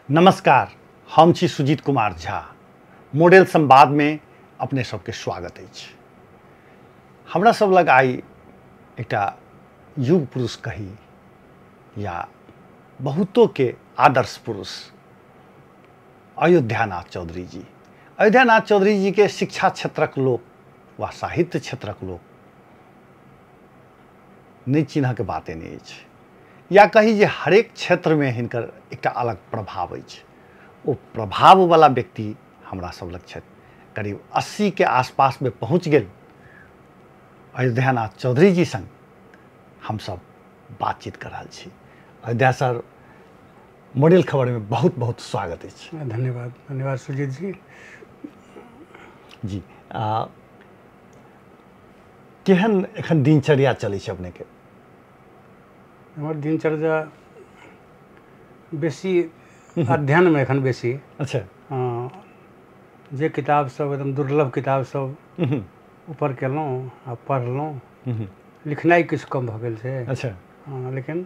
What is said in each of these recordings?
नमस्कार, हम छी सुजीत कुमार झा। मॉडल संवाद में अपने सबके स्वागत अछि। हमरा सब लग आइ एकटा युग पुरुष कही या बहुतों के आदर्श पुरुष अयोध्यानाथ चौधरी जी। अयोध्यानाथ चौधरी जी के शिक्षा क्षेत्रक लोक वा साहित्य क्षेत्रक लोक नहीं चिन्ह के बातें नहीं अछि, या कही जे हरेक क्षेत्र में हिनकर एकटा अलग प्रभाव अछि। ओ प्रभाव वाला व्यक्ति हमरा सब लग छथि। करीब 80 के आसपास में पहुँच गेल अयोध्यानाथ चौधरी जी संग हम सब बातचीत कर रहल छी। अयोध्या सर, मॉडल खबर में बहुत बहुत स्वागत अछि। धन्यवाद, धन्यवाद सुजीत जी। जी, केहन एखन दिनचर्या चलै छै अपने के? हमर दिनचर्या बेसी अध्ययन में एखन बेसी। अच्छा। जे किताब सब एकदम दुर्लभ किताब सब ऊपर केलहुँ आ पढ़लहुँ। लिखनाइ किछु कम भऽ गेल छै। अच्छा। लेकिन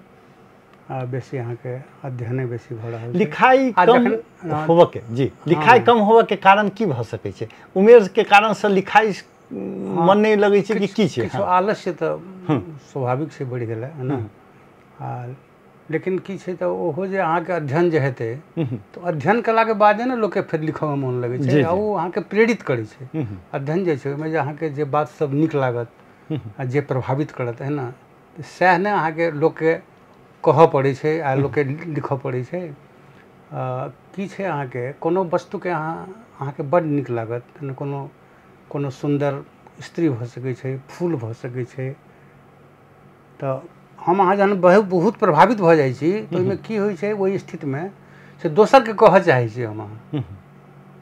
बेसी अहाँके अध्ययने बेसी भऽ रहल। लिखाइ कम होबऽ के, जी, लिखाइ कम होबऽ के कारण की भऽ सकै छै? उमेर के कारण से लिखाइ मन नहीं लगै छै कि की छै? किछु आलस्य तऽ स्वाभाविक छै, बढ़ि गेलै है ना। आ लेकिन की छै तऽ ओहो जे अहाँके अध्ययन जे हेतै तऽ अध्ययन केलाके बादे ने लोकके फेर लिखऽमे मोन लगै छै, आ ओ अहाँके प्रेरित करै छै। अध्ययन जे छै ओहिमे जे अहाँके जे बात सब नीक लागत आ जे प्रभावित करत है ना, सएह ने अहाँके लोकके कहऽ पड़ै छै आ लोकके लिखऽ पड़ै छै। की छै अहाँके कोनो वस्तुके अहाँके बड्ड नीक लागत, कोनो कोनो सुन्दर स्त्री भऽ सकै छै, फूल भऽ सकै छै, तऽ हम अहाँ जहन बहुत प्रभावित भऽ जाइ छी तऽ ओहिमे की होइ छै, ओहि स्थितिमे से दोसरके कहऽ चाहै छी हम अहाँ,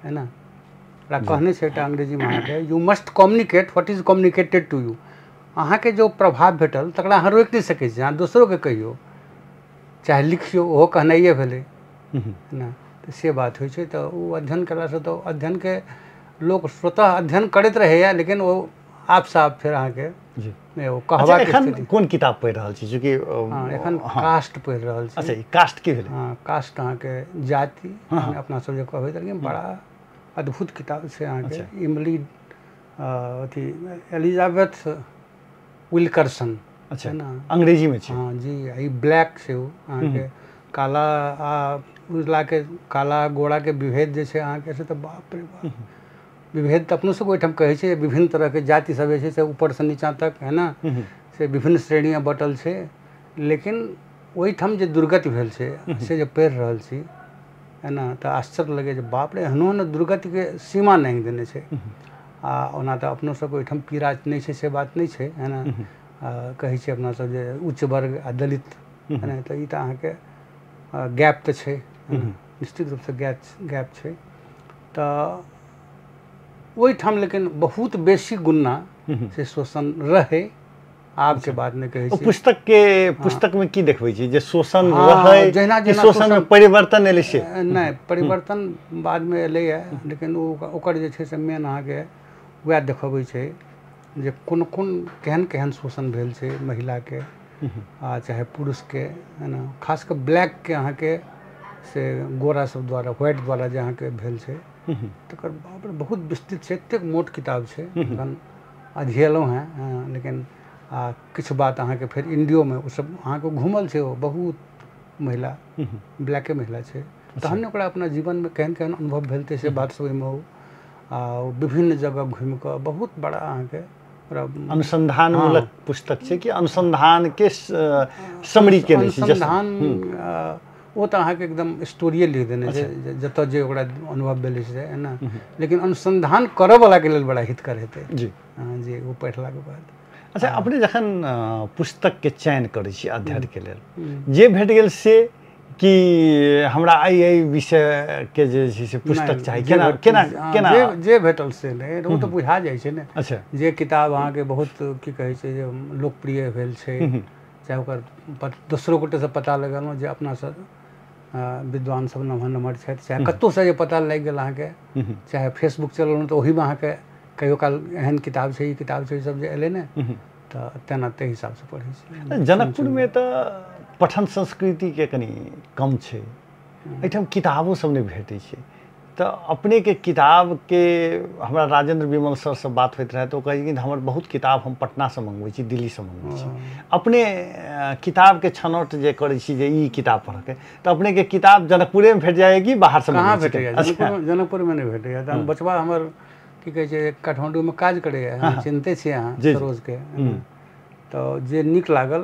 है ना। ओकरा कहने छै एकटा अंग्रेजीमे अहाँके, you must communicate what is communicated to you. अहाँके जो प्रभाव भेटल तकरा अहाँ रोकि नहि सकै छी, अहाँ दोसरोके कहियौ चाहे लिखियौ, ओहो कहनाइए भेलै, है ना। तऽ से बात होइ छै। तऽ ओ अध्ययन कयलासँ तऽ अध्ययनके लोक स्वतः अध्ययन करैत रहैए, लेकिन ओ आपसँ आप फेर अहाँके ओ कहबाक। एखन कोन किताब पढ़ि रहल छी? चूँकि एखन कास्ट पढ़ि रहल छी। अच्छा, कास्ट की भेलै? हँ, कास्ट अहाँके जाति, अपना सब जे कहबै, लेकिन बड़ा अद्भुत किताब छै अहाँके। इमली अथी एलिजाबेथ विल्करसन। अच्छा, ना, अंग्रेजी में छै। हाँ जी, ई ब्लैक छै, ओ अहाँके काला आ उजलाके, काला गोराके विभेद जे छै अहाँके से तऽ बाप रे बाप। विभेद तऽ अपनो सबके ओहिठाम कहै छै, विभिन्न तरहके जाति सब जे छै से ऊपरसँ नीचाँ तक है ना, से विभिन्न श्रेणीमे बँटल छै। लेकिन ओहिठाम जे दुर्गति भेल छै से जे पढ़ि रहल छी है ना, तऽ आश्चर्य लगै जे बाप रे, एहनो एहनो दुर्गतिके सीमा नहि देने छै। आ ओना तऽ अपनो सबके ओहिठाम पीड़ा नहि छै से बात नहि छै, है ना। कहै छै अपना सब जे उच्च वर्ग आ दलित, है ना, तऽ ई तऽ अहाँके गैप तऽ छै, निश्चित रूपसँ गैप छै। तऽ ओहिठाम लेकिन बहुत बेसी गुना से शोषण रहै, आबके बात नहि कहै छी। पुस्तक के पुस्तक में की देखबै छी जे शोषण रहै, जहिना जहिना शोषण में परिवर्तन एलै से? नहि, परिवर्तन बादमे एलैए, लेकिन ओ ओकर जे छै से मेन अहाँके वएह देखबै छै जे कोन कोन केहन केहन शोषण भेल छै महिलाके आ चाहे पुरुषके, है ना। खास कऽ ब्लैकके अहाँके से गोरा सब द्वारा, व्हाइट द्वारा जे अहाँके भेल छै, तकर बाप रे बहुत विस्तृत छै, एतेक मोट किताब छै। एखन अध्ययलहुँ हेँ, लेकिन आ किछु बात अहाँके फेर इंडियोमे ओसब अहाँके घूमल छै, ओ बहुत महिला ब्लैके महिला छै, तहन ने ओकरा अपना जीवनमे केहन केहन अनुभव भेल छै से बात सब ओहिमे आ विभिन्न जगह घुमिकऽ बहुत बड़ा अहाँके अनुसंधानमूलक पुस्तक छै कि अनुसंधान के समरी के अनुसंधान। ओ तऽ अहाँके एकदम स्टोरिये लिख देने छै जतऽ जे ओकरा अनुभव भेलै छै, है ना। लेकिन अनुसंधान करऽवलाके लेल बड़ा हितकर हेतै जी, जी, ओ पढ़लाके बाद। अच्छा, अपने जखन पुस्तकके चयन करै छी अध्ययन के लेल, जे भेट गेल से कि हमरा एहि विषयके जे छै से पुस्तक चाही, केना केना केना? जे भेटल से नहि, ओ तऽ बुझा जाइ छै ने। अच्छा, जे किताब अहाँके बहुत की कहै छै जे लोकप्रिय भेल छै, चाहे ओकर दोसरो गोटेसँ पता लगेलहुँ जे अपना सब विद्वान सब नमहर नमहर छथि, चाहे कतहुसँ जे पता लागि गेल अहाँके, चाहे फेसबुक चलेलहुँ तऽ ओहिमे अहाँके कहियो काल एहन किताब छै, ई किताब छै, ई सब जे एलै ने, तऽ तेना ताहि हिसाबसँ पढ़ै छी। जनकपुरमे तऽ पठन संस्कृतिके कनि कम छै, एहिठाम किताबो सब नहि भेटै छै। तऽ अपनेके किताबके हमरा राजेंद्र विमल सरसँ बात होइत रहै तऽ ओ कहै कि हमर बहुत किताब हम पटनासँ मङ्गबै छी, दिल्लीसँ मङ्गबै छी। अपने किताबके छनौट जे करै छी जे ई किताब पढ़ऽके, तऽ अपनेके किताब जनकपुरेमे भेट जाइए कि बाहरसँ? कहाँ भेटैए, जनकपुरमे नहि भेटैए। तऽ बचबा हमर की कहै छै काठमाण्डूमे काज करैए, चिन्हते छियै अहाँ सरोजके, तऽ जे नीक लागल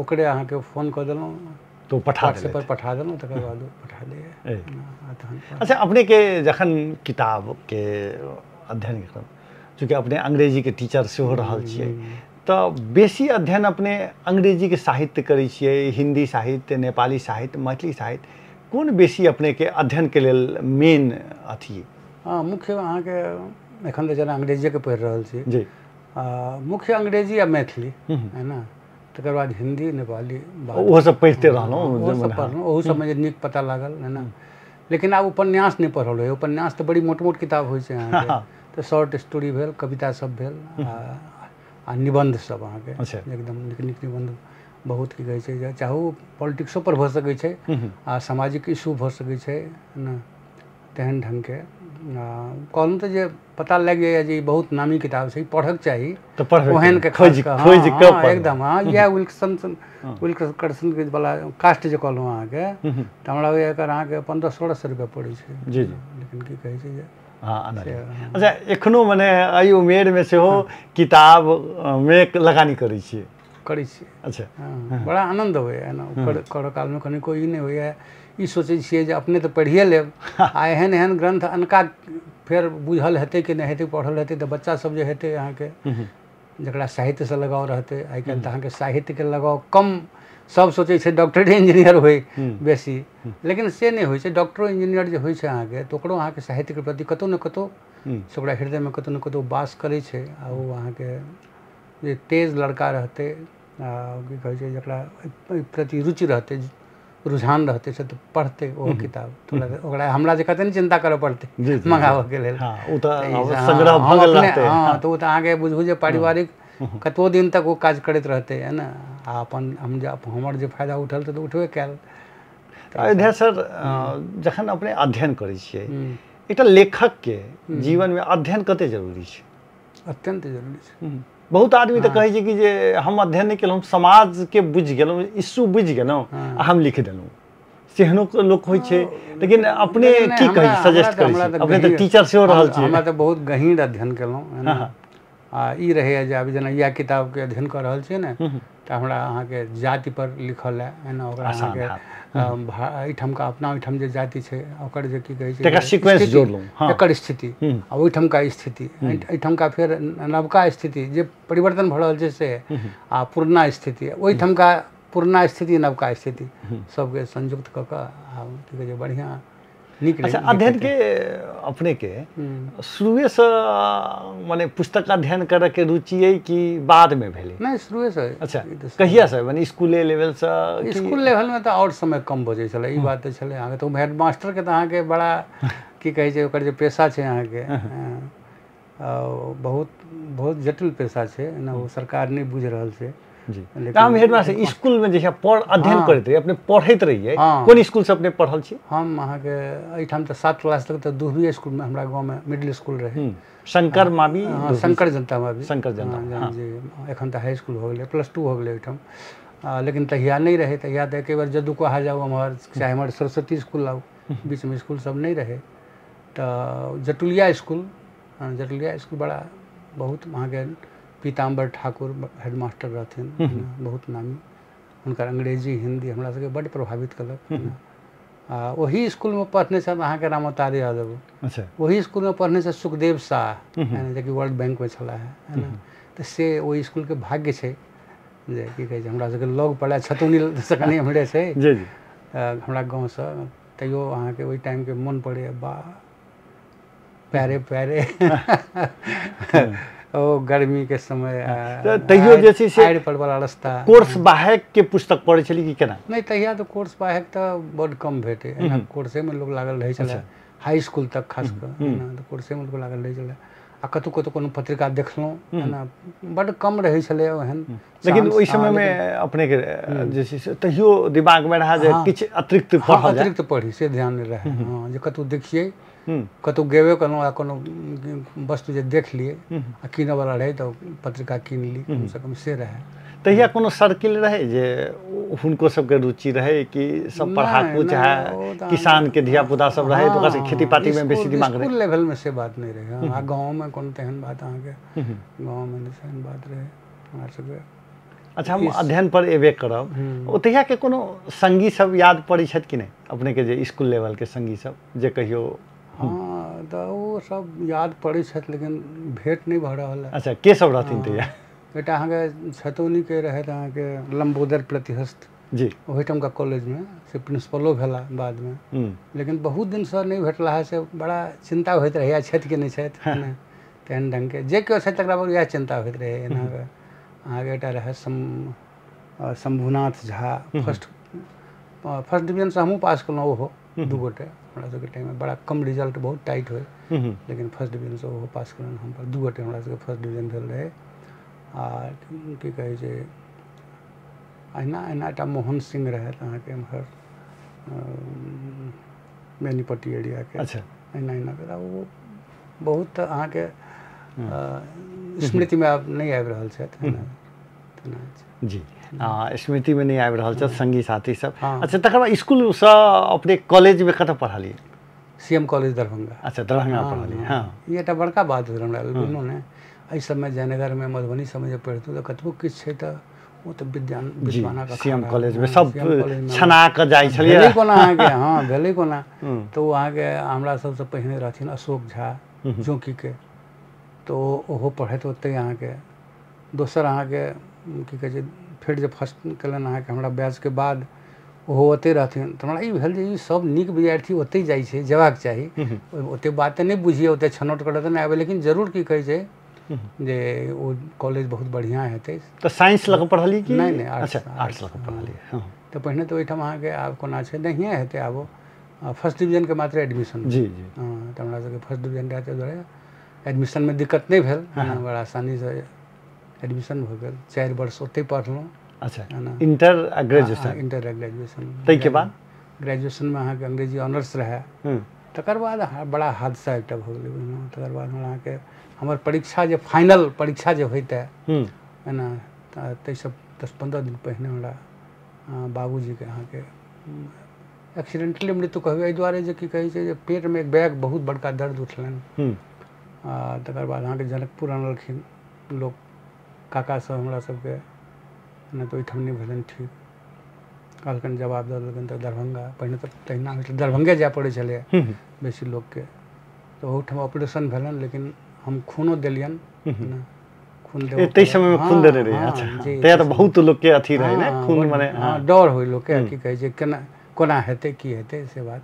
ओकरे अहाँके फोन कऽ देलहुँ तो पठा व्हाट्सएप पर पठा देलहुँ, तकर बाद पठा दैए। अच्छा, अपनेके जखन किताबके अध्ययन केलहुँ, चूँकि अपने अंग्रेजीके टीचर सेहो रहल छियै, तऽ बेसी अध्ययन अपने अंग्रेजीके साहित्य करै छियै, हिंदी साहित्य, नेपाली साहित्य, मैथिली साहित्य, कोन बेसी अपनेके अध्ययनके लेल मेन अथी? हँ, मुख्य अहाँके एखन तऽ जेना अंग्रेजीके पढ़ि रहल छी जी, मुख्य अंग्रेजी आ मैथिली है ना, तकर बाद हिंदी, नेपाली, ओहो सब पढ़िते रहलहुँ, ओहो सब पढ़लहुँ, ओहू सबमे जे नीक पता लागल है ना। लेकिन आब उपन्यास नहि पढ़ल होइए, उपन्यास तऽ बड़ी मोट मोट किताब होइ छै अहाँके, तऽ शॉर्ट स्टोरी भेल, कविता सब भेल आ निबन्ध सब अहाँके एकदम नीक नीक निबन्ध बहुत की कहै छै, चाहू पॉलिटिक्सो पर भऽ सकै छै आ सामाजिक इशू भऽ सकै छै है ना, तेहन ढङ्गके। कहलहुँ तऽ जे पता लागि जाइए जे ई बहुत नामी किताब छै, पढ़क चाही, तऽ ओहनके खोजि कऽ एकदम। हँ, इएह विल्कर्सन के वाला कास्ट जे कहलहुँ अहाँके, तऽ हमरा होइए एकर अहाँके 1500-1600 रुपैआ पड़ै छै। जी जी। लेकिन की कहै छै जे हँ। अच्छा, एखनो मने एहि उमेरमे सेहो किताबमे लगानी करै छियै? करै छियै। अच्छा, हँ, बड़ा आनन्द अबैए एना करऽ कालमे, कनिको ई नहि होइए, ई सोचै छियै जे अपने तऽ पढ़िए लेब आ एहन एहन ग्रन्थ अनका फेर बुझल हेतै कि नहि हेतै, पढ़ल हेतै तऽ बच्चा सब जे हेतै अहाँके जकरा साहित्यसँ लगाव रहतै। आइ काल्हि तऽ अहाँके साहित्यके लगाव कम, सब सोचै छै डॉक्टर इंजीनियर होइ बेसी, लेकिन से नहि होइ छै। डॉक्टरो इंजीनियर जे होइ छै अहाँके, तऽ ओकरो अहाँके साहित्यके प्रति कतहु ने कतहु से ओकरा हृदयमे कतहु ने कतहु वास करै छै। आ ओ अहाँके जे तेज लड़का रहतै आ की कहै छै जकरा एहि प्रति रुचि रहतै, रुझान रहतै, से तऽ पढ़तै ओ किताब, ओकरा हमरा जकाँ तऽ नहि चिन्ता करऽ पड़तै मङ्गाबऽके लेल। हँ, तऽ ओ तऽ अहाँके बुझू जे पारिवारिक कतबो दिन तक ओ काज करैत रहतै है ने, आ अपन हम जे हमर जे फायदा उठल तऽ उठबे कयल। अयोध्या सर, जखन अपने अध्ययन करै छियै, एकटा लेखकके जीवनमे अध्ययन कते जरूरी छै? अत्यन्त जरूरी छै। बहुत आदमी तऽ कहै छै कि जे हम अध्ययन नहि केलहुँ, समाजके बुझि गेलहुँ, इशू बुझि गेलहुँ आ हम लिख देलहुँ, सेहनो लोक होइ छै। लेकिन अपने की कहै सजेस्ट करै छी? अपने तऽ टीचर सेहो रहल छी। हमरा तऽ बहुत गहींर अध्ययन केलहुँ है ने, आ ई रहैए जे आब जेना इएह किताबके अध्ययन कऽ रहल छियै ने, तऽ हमरा अहाँके जातिपर लिखल है ने, ओकरा अहाँके एहिठामका अपना ओहिठाम जे जाति छै ओकर जे की कहै छै सीक्वेंस जोड़लहुँ, एकर स्थिति आ ओहिठामका स्थिति, एहिठामका फेर नवका स्थिति जे परिवर्तन भऽ रहल छै से, आ पुरना स्थिति, ओहिठामका पुरना स्थिति नवका स्थिति सबके संयुक्त कऽ कऽ आ की कहै छै बढ़िआँ नीक। अच्छा, अध्ययनके अपनेके शुरुएसँ मने पुस्तक अध्ययन करऽके रुचि अइ कि बादमे भेलै? नहि, शुरुएसँ। अच्छा, कहियासँ? मने स्कूले लेवलसँ? स्कूल लेवलमे तऽ आओर समय कम बचै छलै, ई बात तऽ छलै अहाँके। तऽ हेडमास्टरके तऽ अहाँके बड़ा की कहै छै ओकर जे पेशा छै अहाँके बहुत बहुत जटिल पेशा छै ने, ओ सरकार नहि बुझि रहल छै। जी, हम हेडमास्टर स्कूलमे जे छै अध्ययन करैत रहियै, अपने पढ़ैत रहियै, कोन स्कूलसँ अपने पढ़ल छी? हम अहाँके एहिठाम तऽ 7 क्लास तक तऽ दुहबी स्कूलमे, हमरा गाँवमे मिडिल स्कूल रहै, शंकर मावी, शंकर जनता मावी, शंकर जनता जी। एखन तऽ हाई स्कूल हो गेलै, +2 हो गेलै ओहिठाम, लेकिन तहिया नहि रहै। तहिया तऽ एके बेर जदुको आ जाउ एम्हर, चाहे एम्हर सरस्वती स्कूल आउ, बीचमे स्कूल सब नहि रहै। तऽ जटुलिया स्कूल, जटुलिया स्कूल बड़ा बहुत अहाँके पीताम्बर ठाकुर हेडमास्टर रहथिन, बहुत नामी, हुनकर अंग्रेजी हिंदी हमरा सबके बड्ड प्रभावित केलक। आ ओही स्कूलमे पढ़ने छल अहाँके रामअवतार यादव। अच्छा, ओही स्कूलमे पढ़ने छल सुखदेव शाह, जेकि वर्ल्ड बैंकमे छलाह है ने, तऽ से ओहि स्कूलके भाग्य छै जे की कहै छै हमरा सबके लग पड़ै, छतौनीसँ कनि एम्हरे छै हमरा गाँवसँ, तैयो अहाँके ओहि टाइमके मोन पड़ैए, बा प्यारे प्यारे ओ गर्मी के समय। तैयो जे छै से आड़ि पर वाला रास्ता। कोर्स बाहेक के पुस्तक पढ़ै छली कि केना? नहि, तहिया तऽ कोर्स बाहेक तऽ बड्ड कम भेटै, एना कोर्सेमे लोक लागल रहै छलै, हाई स्कूल तक खास कऽ तऽ कोर्सेमे लोक लागल रहै छलै। आ कतहु कतहु कोनो पत्रिका देखलहुँ, एना बड्ड कम रहै छलै ओहन। लेकिन ओहि समयमे अपनेके जे छै से तहियो दिमागमे रहै जे किछु अतिरिक्त पढ़ल जाय, अतिरिक्त पढ़ी से ध्यान नहि रहै। हँ, जे कतहु देखियै, कतहु गेबे केलहुँ आ कोनो वस्तु जे देख लियै आ कीनऽवला रहै तऽ पत्रिका कीन ली, कमसँ कम से रहै। तहिया कोनो सर्किल रहै जे हुनको सबके रुचि रहै कि सब पढ़ाकू चाहे किसानके धियापुता सब रहै तऽ ओकरा सबके खेती पातीमे बेसी दिमाग रहै? स्कूल लेवलमे से बात नहि रहै। आ गाँवमे कोनो तेहन बात अहाँके गाँवमे नहि तेहन बात रहै हमरा सबके। अच्छा, हम अध्ययन पर एबे करब। ओ तहियाके कोनो संगी सब याद पड़ै छथि कि नहि अपनेके, जे स्कूल लेवलके संगी सब जे कहियो? हँ, तऽ ओ सब याद पड़ै छथि, लेकिन भेंट नहि भऽ रहल है। अच्छा, के सब रहथिन तहिया? एकटा अहाँके छतौनीके रहथि अहाँके लम्बोदर प्रतिहस्त जी, ओहिठामका कॉलेजमे से प्रिंसिपलो भेला बादमे, लेकिन बहुत दिनसँ नहि भेटला है, से बड़ा चिन्ता होइत रहैए छथि कि नहि छथि, तेहन ढङ्गके जे केओ छथि तकरा पर इएह चिन्ता होइत रहै। एना अहाँके एकटा रहै शम्भुनाथ झा, फर्स्ट डिवीजनसँ हमहूँ पास केलहुँ, ओहो दू गोटे हमरा सबके टाइममे बड़ा कम रिजल्ट, बहुत टाइट होइ, लेकिन फर्स्ट डिवीजनसँ ओहो पास केलहुँ हम, दू गोटे हमरा सबके फर्स्ट डिवीजन भेल रहै। आ की कहै छै, अहिना अहिना एकटा मोहन सिंह रहथि अहाँके एम्हर बेनीपट्टी एरियाके। अच्छा, अहिना अहिना ओ बहुत अहाँके स्मृतिमे आब नहि आबि रहल छथि तेना जी, स्मृतिमे नहि आबि रहल छथि संगी साथी सब। अच्छा, तकर बाद स्कूलसँ अपने कॉलेजमे कतऽ पढ़लियै? CM college Darbhanga. अच्छा, दरभंगा पढ़लियै। हँ, ई एकटा बड़का बात भेल हमरा बुझलहुँ ने। एहि सबमे जयनगरमे मधुबनी सबमे जे पढ़ितहुँ तऽ कतबो किछु छै तऽ ओ तऽ विद्वानक सीएम कॉलेजमे सब छना कऽ जाइ छलियै। भेलै कोना अहाँके? हँ, भेलै कोना तऽ ओ अहाँके हमरा सबसँ पहिने रहथिन अशोक झा चौकीके, तऽ ओहो पढ़ैत ओतहि अहाँके। दोसर अहाँके की कहै छै, फेर जे फर्स्ट केलनि अहाँके हमरा बैचके बाद ओहो ओतहि रहथिन। तऽ हमरा ई भेल जे ई सब नीक विद्यार्थी ओतहि जाइ छै, जेबाक चाही, ओतेक बात तऽ नहि बुझियै, ओतेक छनौट करऽ तऽ नहि आबै, लेकिन जरूर की कहै छै जे ओ कॉलेज बहुत बढ़िआँ हेतै। तऽ साइंस लऽ कऽ पढ़लियै कि नहि? नहि, आर्ट्स। आर्ट्स लऽ कऽ पढ़लियै। हँ, तऽ पहिने तऽ ओहिठाम अहाँके आब कोना छै नहिए हेतै, आब फर्स्ट डिवीजनके मात्र एडमिशन। जी जी। हँ, तऽ हमरा सबके फर्स्ट डिवीजन रहै ताहि दुआरे एडमिशनमे दिक्कत नहि भेल, बड़ा आसानीसँ एडमिशन भऽ गेल। 4 वर्ष ओतहि पढ़लहुँ। अच्छा, इंटर आ ग्रेजुएशन? इंटर आ ग्रेजुएशन। ताहिके बाद ग्रेजुएशनमे अहाँके अंग्रेजी ऑनर्स रहै। तकर बाद बड़ा हादसा एकटा भऽ गेलै बुझलहुँ। तकर बाद हमरा अहाँके हमर परीक्षा जे फाइनल परीक्षा जे होइतै है ने, ताहिसँ 10-15 दिन पहिने हमरा बाबूजीके अहाँके एक्सीडेंटली मृत्यु कहबै, एहि दुआरे जे की कहै छै जे पेटमे एक बैग बहुत बड़का दर्द उठलनि। आ तकर बाद अहाँके जनकपुर आनलखिन लोक, काका सब हमरा सबके, नहि तऽ ओहिठाम नहि भेलनि ठीक, कहलकनि जवाब दऽ देलकनि तऽ दरभंगा। पहिने तऽ तहिना होइ छलै, दरभंगे जाय पड़ै छलै बेसी लोकके, तऽ ओहूठाम ऑपरेशन भेलनि, लेकिन हम खूनो देलियनि। खून ताहि समयमे खून देने रहियै? अच्छा, तहिया तऽ बहुत लोकके अथी रहै ने खून, मने डर होइ लोकके, की कहै छै केना कोना हेतै की हेतै से बात।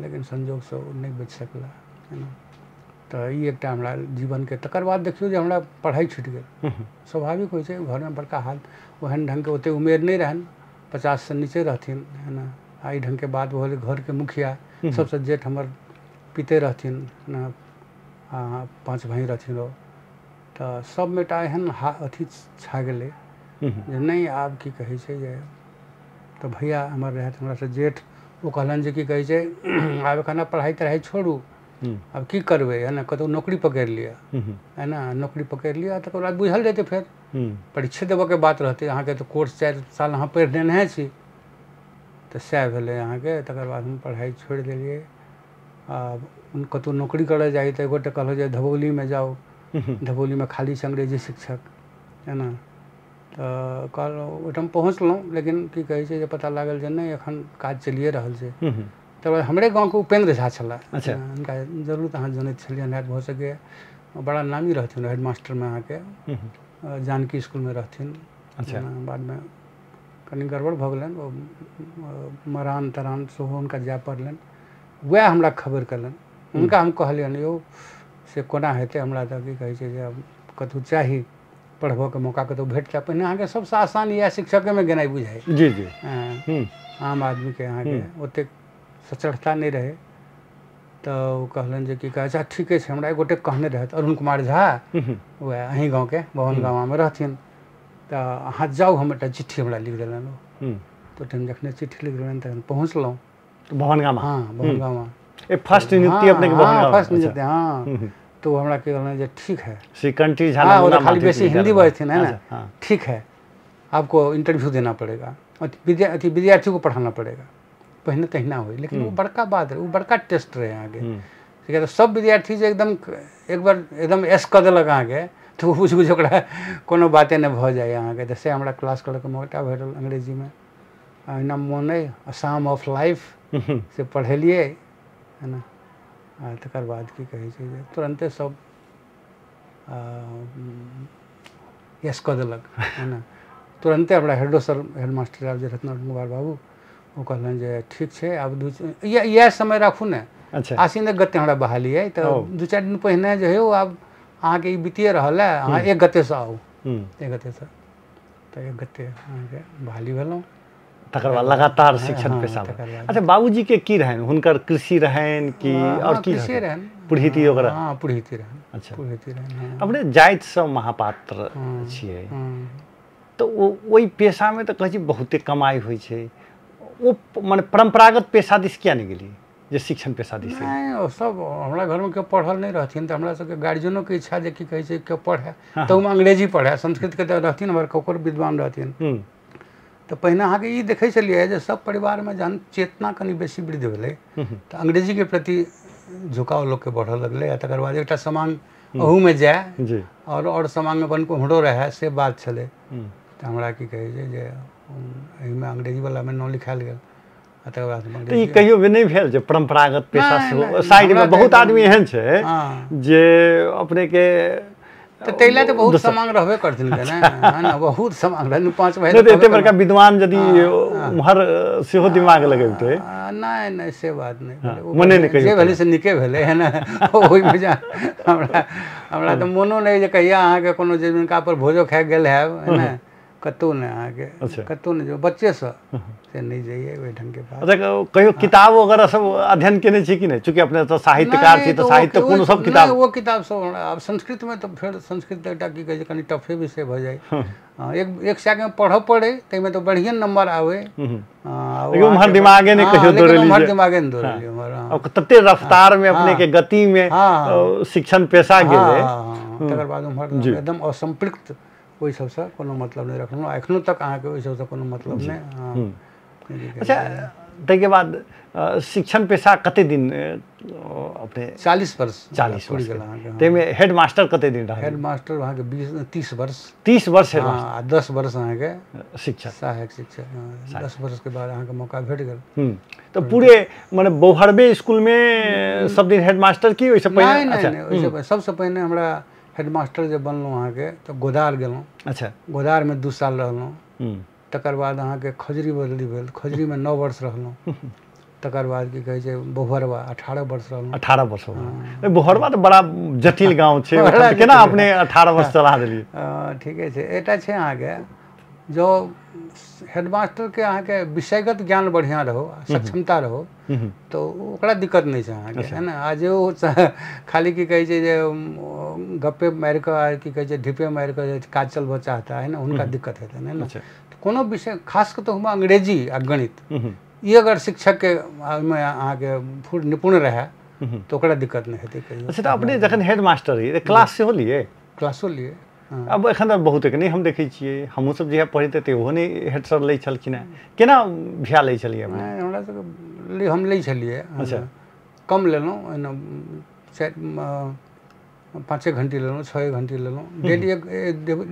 लेकिन संजोगसँ ओ नहि बचि सकला है ना। तऽ ई एकटा हमरा जीवनके। तकर बाद देखियौ जे हमरा पढ़ाइ छुटि गेल, स्वाभाविक होइ छै घरमे बड़का हाल, ओहन ढङ्गके ओतेक उमेर नहि रहनि, 50 से नीचे रहथिन है ना। आ एहि ढङ्गके बात भऽ गेलै, घरके मुखिया सबसँ जेठ हमर पिते रहथिन ने, 5 भाइ रहथिन ओ, तऽ सबमे एकटा एहन अथी छा गेलै जे नहि आब की कहै छै जे। तऽ भैया हमर रहथि हमरासँ जेठ, ओ कहलनि जे की कहै छै आब एखन पढ़ाइ तढ़ाइ छोड़ू, आब की करबै है ने, कतहु नौकरी पकड़ि लिअ है ने, नौकरी पकड़ि लिअ तकर बाद बुझल जेतै, फेर परीक्षे देबऽके बात रहतै अहाँके, तऽ कोर्स 4 साल अहाँ पढ़ि लेने छी। तऽ सएह भेलै अहाँके। तकर बाद हम पढ़ाइ छोड़ि देलियै। आ कतहु नौकरी करऽ जाइ तऽ एगोटे कहलक जे धबौलीमे जाउ, धबौलीमे खाली छै अंग्रेजी शिक्षक है ने। तऽ कहलहुँ ओहिठाम पहुँचलहुँ, लेकिन की कहै छै जे पता लागल जे नहि एखन काज चलिए रहल छै। तकर बाद हमरे गाँवके उपेन्द्र झा छलाह। अच्छा, हुनका जरूर अहाँ जनैत छलियनि हैत, भऽ सकैए, बड़ा नामी रहथिन हेडमास्टरमे अहाँके, जानकी स्कूलमे रहथिन। अच्छा, बादमे कनि गड़बड़ भऽ गेलनि, ओ मरान तरान सेहो हुनका जाय पड़लनि। वएह हमरा खबर कयलनि, हुनका हम कहलियनि यौ से कोना हेतै, हमरा तऽ की कहै छै जे आब कतहु चाही पढ़बऽके मौका कतहु भेटतै। पहिने अहाँके सबसँ आसान इएह शिक्षकेमे गेनाइ बुझाइ। जी जी। आम आदमीके अहाँके ओतेक सचढ़ता नहि रहै। तऽ ओ कहलनि जे की कहै अच्छा ठीके छै। हमरा एक गोटे कहने रहथि अरुण कुमार झा, वएह अहीं गाँवके भवन गाँवमे रहथिन, तऽ अहाँ जाउ, हम एकटा चिट्ठी हमरा लिख देलनि ओ। तऽ ओहिठाम जखने चिट्ठी लिख देलनि तखन पहुँचलहुँ भवन गामा। हाँ भवन गामा फर्स्ट नियुक्ति अपने के भवन गामा। फर्स्ट नियुक्ति। हाँ तो हमरा की कहलनि जे ठीक है श्रीकंठी झा, हाँ खाली बेसी हिंदी बजथिन है ना, ठीक है आपको इंटरव्यू देना पड़ेगा, अथी विद्यार्थी को पढ़ाना पड़ेगा। पहिने तहिना होइ, लेकिन वो बड़का बात रहे, वो बड़का टेस्ट रहे अहाँके। ठीक है, सब विद्यार्थी जे एकदम एक बार एकदम एस कऽ देलक अहाँके तऽ ओ बुझि बुझि ओकरा कोनो बाते नहि भऽ जाइए अहाँके। तऽ से हमरा क्लास करैके मौका भेटल अंग्रेजीमे, अहिना मोन अइ आसाम ऑफ लाइफ से पढ़ेलियै है ना। आ तकर बाद की कहै छै जे तुरन्ते सब यस कऽ देलक है ना। तुरन्ते हमरा हेडो सर, हेडमास्टर साहब जे रहथिन अरुण कुमार बाबू, ओ कहलनि जे ठीक छै आब इएह समय राखू ने। अच्छा आसिन गते हमरा बहाली अइ, तऽ 2-4 दिन पहिने जे है आब अहाँके ई बीतिए रहल है, अहाँ 1 गतेसँ आउ, 1 गतेसँ। तऽ 1 गते अहाँके बहाली भेलहुँ। तकर बाद लगातार शिक्षण पेशा। अच्छा बाबूजी के की रहनि हुनकर? कृषि रहनि कि और की कृषि रहनि? पुरहिती वगैरह? हाँ पुरहिती रहनि। अच्छा पुरहिती रहनि। अपने जातिसँ महापात्र छियै तऽ ओहि पेशामे तऽ कहै छी बहुते कमाइ होइ छै, ओ मने परम्परागत पेशा दिस किया नहि गेलियै जे शिक्षण पेशा दिस? नहि ओ सब हमरा घरमे केओ पढ़ल नहि रहथिन, तऽ हमरा सबके गार्जियनोके इच्छा जे की कहै छै केओ पढ़ए, तऽ ओहिमे अंग्रेजी पढ़ए, संस्कृतके तऽ रहथिन हमर ककर विद्वान रहथिन। तऽ पहिने अहाँके ई देखै छलियै जे सब परिवारमे जहन चेतना कनि बेसी वृद्धि भेलै तऽ अंग्रेजीके प्रति झुकाव लोकके बढ़ऽ लगलै। आ तकर बाद एकटा समांग अहूमे जाय और समांग अपन कोम्हरो रहए से बात छलै। तऽ हमरा की कहै छै जे एहिमे अंग्रेजीवलामे नाम लिखायल गेल। आ तकर बाद ई कहियो भी नहि भेल जे परम्परागत पेशा सेहो साइडमे बहुत आदमी एहन छै जे अपनेके तऽ ताहि लए तऽ बहुत समांग रहबे करथिन ने, है ना, बहुत समांग रहनि 5 भाइ। एते बड़का विद्वान यदि उम्हर सेहो दिमाग लगेतै? नहि नहि से बात नहि भेलै, मने नहि कहियो जे भेलै से नीके भेलै है ना। ओहिमे जे हमरा हमरा तऽ मोनो नहि जे कहिया अहाँके कोनो जे जिनका पर भोजो खाए गेल हैब है ना, कतहु नहि अहाँके कतहु नहि, बच्चेसँ से नहि जइए ओहि ढङ्गके बात। अच्छा कहियो किताब वगैरह सब अध्ययन केने छी कि नहि? चूँकि अपने तऽ साहित्यकार छी तऽ साहित्य कोनो सब किताब? ओ किताब सब हमरा आब संस्कृतमे तऽ फेर संस्कृत एकटा की कहै छै कनि टफे विषय भऽ जाइ, एक सएके पढ़ऽ पड़ै, ताहिमे तऽ बढ़िएँ नम्बर आबै। उम्हर दिमागे नहि कहियो दौड़ेली? उम्हर दिमागे नहि दौड़ेली उम्हर, तते रफ्तारमे अपनेके गतिमे शिक्षण पेशा गेलै। तकर बाद उम्हर एकदम असम्पृक्त, ओहि सबसँ कोनो मतलब नहि रखलहुँ, एखनो तक अहाँके ओहि सबसँ कोनो मतलब नहि। अच्छा ताहिके बाद शिक्षण पेशा कते दिन अपने? 40 वर्ष। 40 वर्ष गेल अहाँके। ताहिमे हेडमास्टर कते दिन रहल? हेडमास्टर अहाँके 30 वर्ष। 30 वर्ष? हाँ 10 वर्ष अहाँके शिक्षक, सहायक शिक्षक। 10 वर्षके बाद अहाँके मौका भेट गेल। तऽ पूरे मने बौहरबे स्कूलमे सब दिन हेडमास्टर की ओहिसँ पहिने? नहि नहि ओहिसँ सबसँ पहिने हमरा हेडमास्टर जे बनलहुँ अहाँके तऽ गोदार गेलहुँ। अच्छा गोदारमे 2 साल रहलहुँ। तकर बाद अहाँके खजरी बदली भेल, खजरीमे 9 वर्ष रहलहुँ। तकर बाद की कहै छै बहुहरवा 18 वर्ष रहलहुँ। 18 वर्ष? बहुहरवा तऽ बड़ा जटिल गाँव छै, केना अपने 18 वर्ष चला देलियै? ठीके छै। एकटा छै अहाँके जो हेडमास्टरके अहाँके विषयगत ज्ञान बढ़िआँ रहो, सक्षमता रहो, तऽ ओकरा दिक्कत नहि छै अहाँके, है ना। आ जे ओ खाली की कहै छै जे गप्पे मारि कऽ की कहै छै ढिपे मारि कऽ काज चलबऽ चाहता है ना, हुनका दिक्कत हेतनि, है ना। कोनो विषय खास कऽ तऽ हुनका अंग्रेजी आ गणित ई अगर शिक्षकके ओहिमे अहाँके फुल निपुण रहए तऽ ओकरा दिक्कत नहि हेतै कहियो। अच्छा तऽ अपने जखन हेडमास्टर रहियै तऽ क्लास सेहो लियै? क्लासो लियै। अब एखन तऽ बहुत नहि हम देखै छियै, हमहूँ सब जहिया पढ़ैत तऽ ओहो नहि हेड सर लै छलखिन हेँ, केना भिया लै छलियै? हमरा सबके हम लै छलियै। अच्छा कम लेलहुँ, एना 5 घंटी लेलहुँ, 6 घंटी लेलहुँ डेली।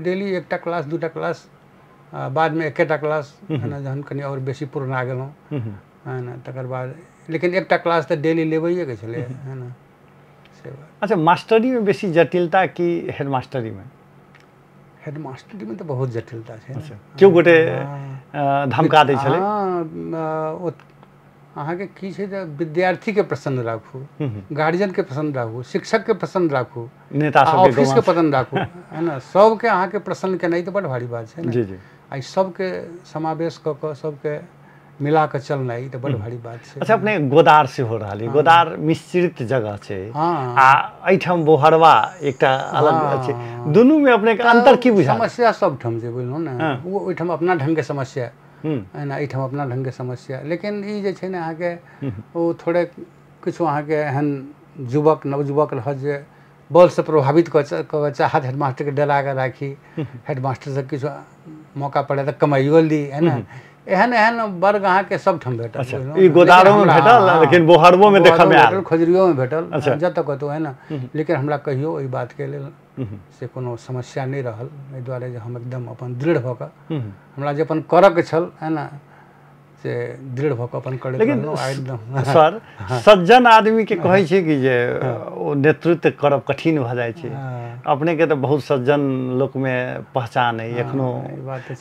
डेली एकटा क्लास 2टा क्लास, बादमे 1टा क्लास, है ना, जहन कनि आओर बेसी पुरना गेलहुँ है ना, तकर बाद। लेकिन एकटा क्लास तऽ डेली लेबैएके छलै, है ना, से बात। अच्छा मास्टरीमे बेसी जटिलता कि हेडमास्टरीमे? हेडमास्टरीमे तऽ बहुत जटिलता छै। केओ गोटे धमका दै छलै? हाँ अहाँके की छै जे विद्यार्थीके प्रसन्न राखू, गार्जियनके प्रसन्न राखू, शिक्षकके प्रसन्न राखू, नेता ऑफिसके प्रसन्न राखू, है ना, सबके अहाँके प्रसन्न केनाइ तऽ बड़ भारी बात छै ने। जी जी। आ सबके समावेश कऽ कऽ सबके मिला कऽ चलनाइ ई तऽ बड़ भारी बात छै। अच्छा, अपने गोदार सेहो रहल, गोदार मिश्रित जगह छै आ एहिठाम बोहरवा एकटा अलग छै, दुनूमे अपनेके अंतर की बुझायल? समस्या सबठाम छै, बुझलहुँ ने। ओ ओहिठाम अपना ढङ्गके समस्या है ने, एहिठाम अपना ढङ्गके समस्या। लेकिन ई जे छै ने अहाँके ओ थोड़े किछु अहाँके एहन युवक नवयुवक रहत जे बलसँ प्रभावित कऽ चाहत हेडमास्टरके डरा कऽ राखी, हेडमास्टरसँ किछु मौका पड़े तऽ कमाइयो ली, है ने। एहन एहन वर्ग अहाँके सबठाम भेटल। ई गोदारोमे भेटल, लेकिन बोहरबोमे देखऽमे आयल, खजुरियोमे भेटल, जतऽ कतहु, है ने। लेकिन हमरा कहियो एहि बातके लेल से कोनो समस्या नहि रहल, एहि दुआरे जे हम एकदम अपन दृढ़ भऽ कऽ हमरा जे अपन करऽके छल, है ने, से दृढ़ भऽ कऽ अपन करैत रहलहुँ एकदम। सर, सज्जन आदमीके कहै छै कि जे ओ नेतृत्व करब कठिन भऽ जाइ छै, अपनेके तऽ बहुत सज्जन लोकमे पहचान अइ, एखनो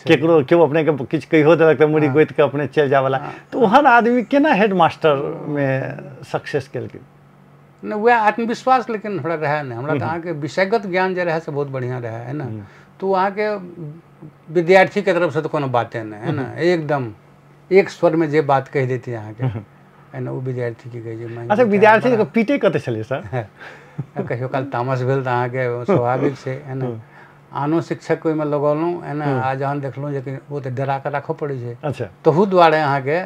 केकरो केओ अपनेके किछु कहियो देलक तऽ मुड़ी गोति कऽ अपने चलि जायवला, तऽ ओहन आदमी केना हेडमास्टरमे सक्सेस केलकै? नहि, वएह आत्मविश्वास लेकिन हमरा रहए नहि। हमरा तऽ अहाँके विषयगत ज्ञान जे रहए से बहुत बढ़िआँ रहए, है ने। तऽ ओ अहाँके विद्यार्थीके तरफसँ तऽ कोनो बाते नहि, है ने, एकदम एक स्वरमे जे बात कहि देती अहाँके, है ने, ओ विद्यार्थी की कहै छै। अच्छा, विद्यार्थी पीटे कतऽ छलियै सर? कहियो काल तामस भेल तऽ अहाँके स्वाभाविक छै, है ने। आनो शिक्षक ओहिमे लगौलहुँ, है ने, आ जहन देखलहुँ जे ओ तऽ डरा कऽ राखऽ पड़ै छै। अच्छा, तहू दुआरे अहाँके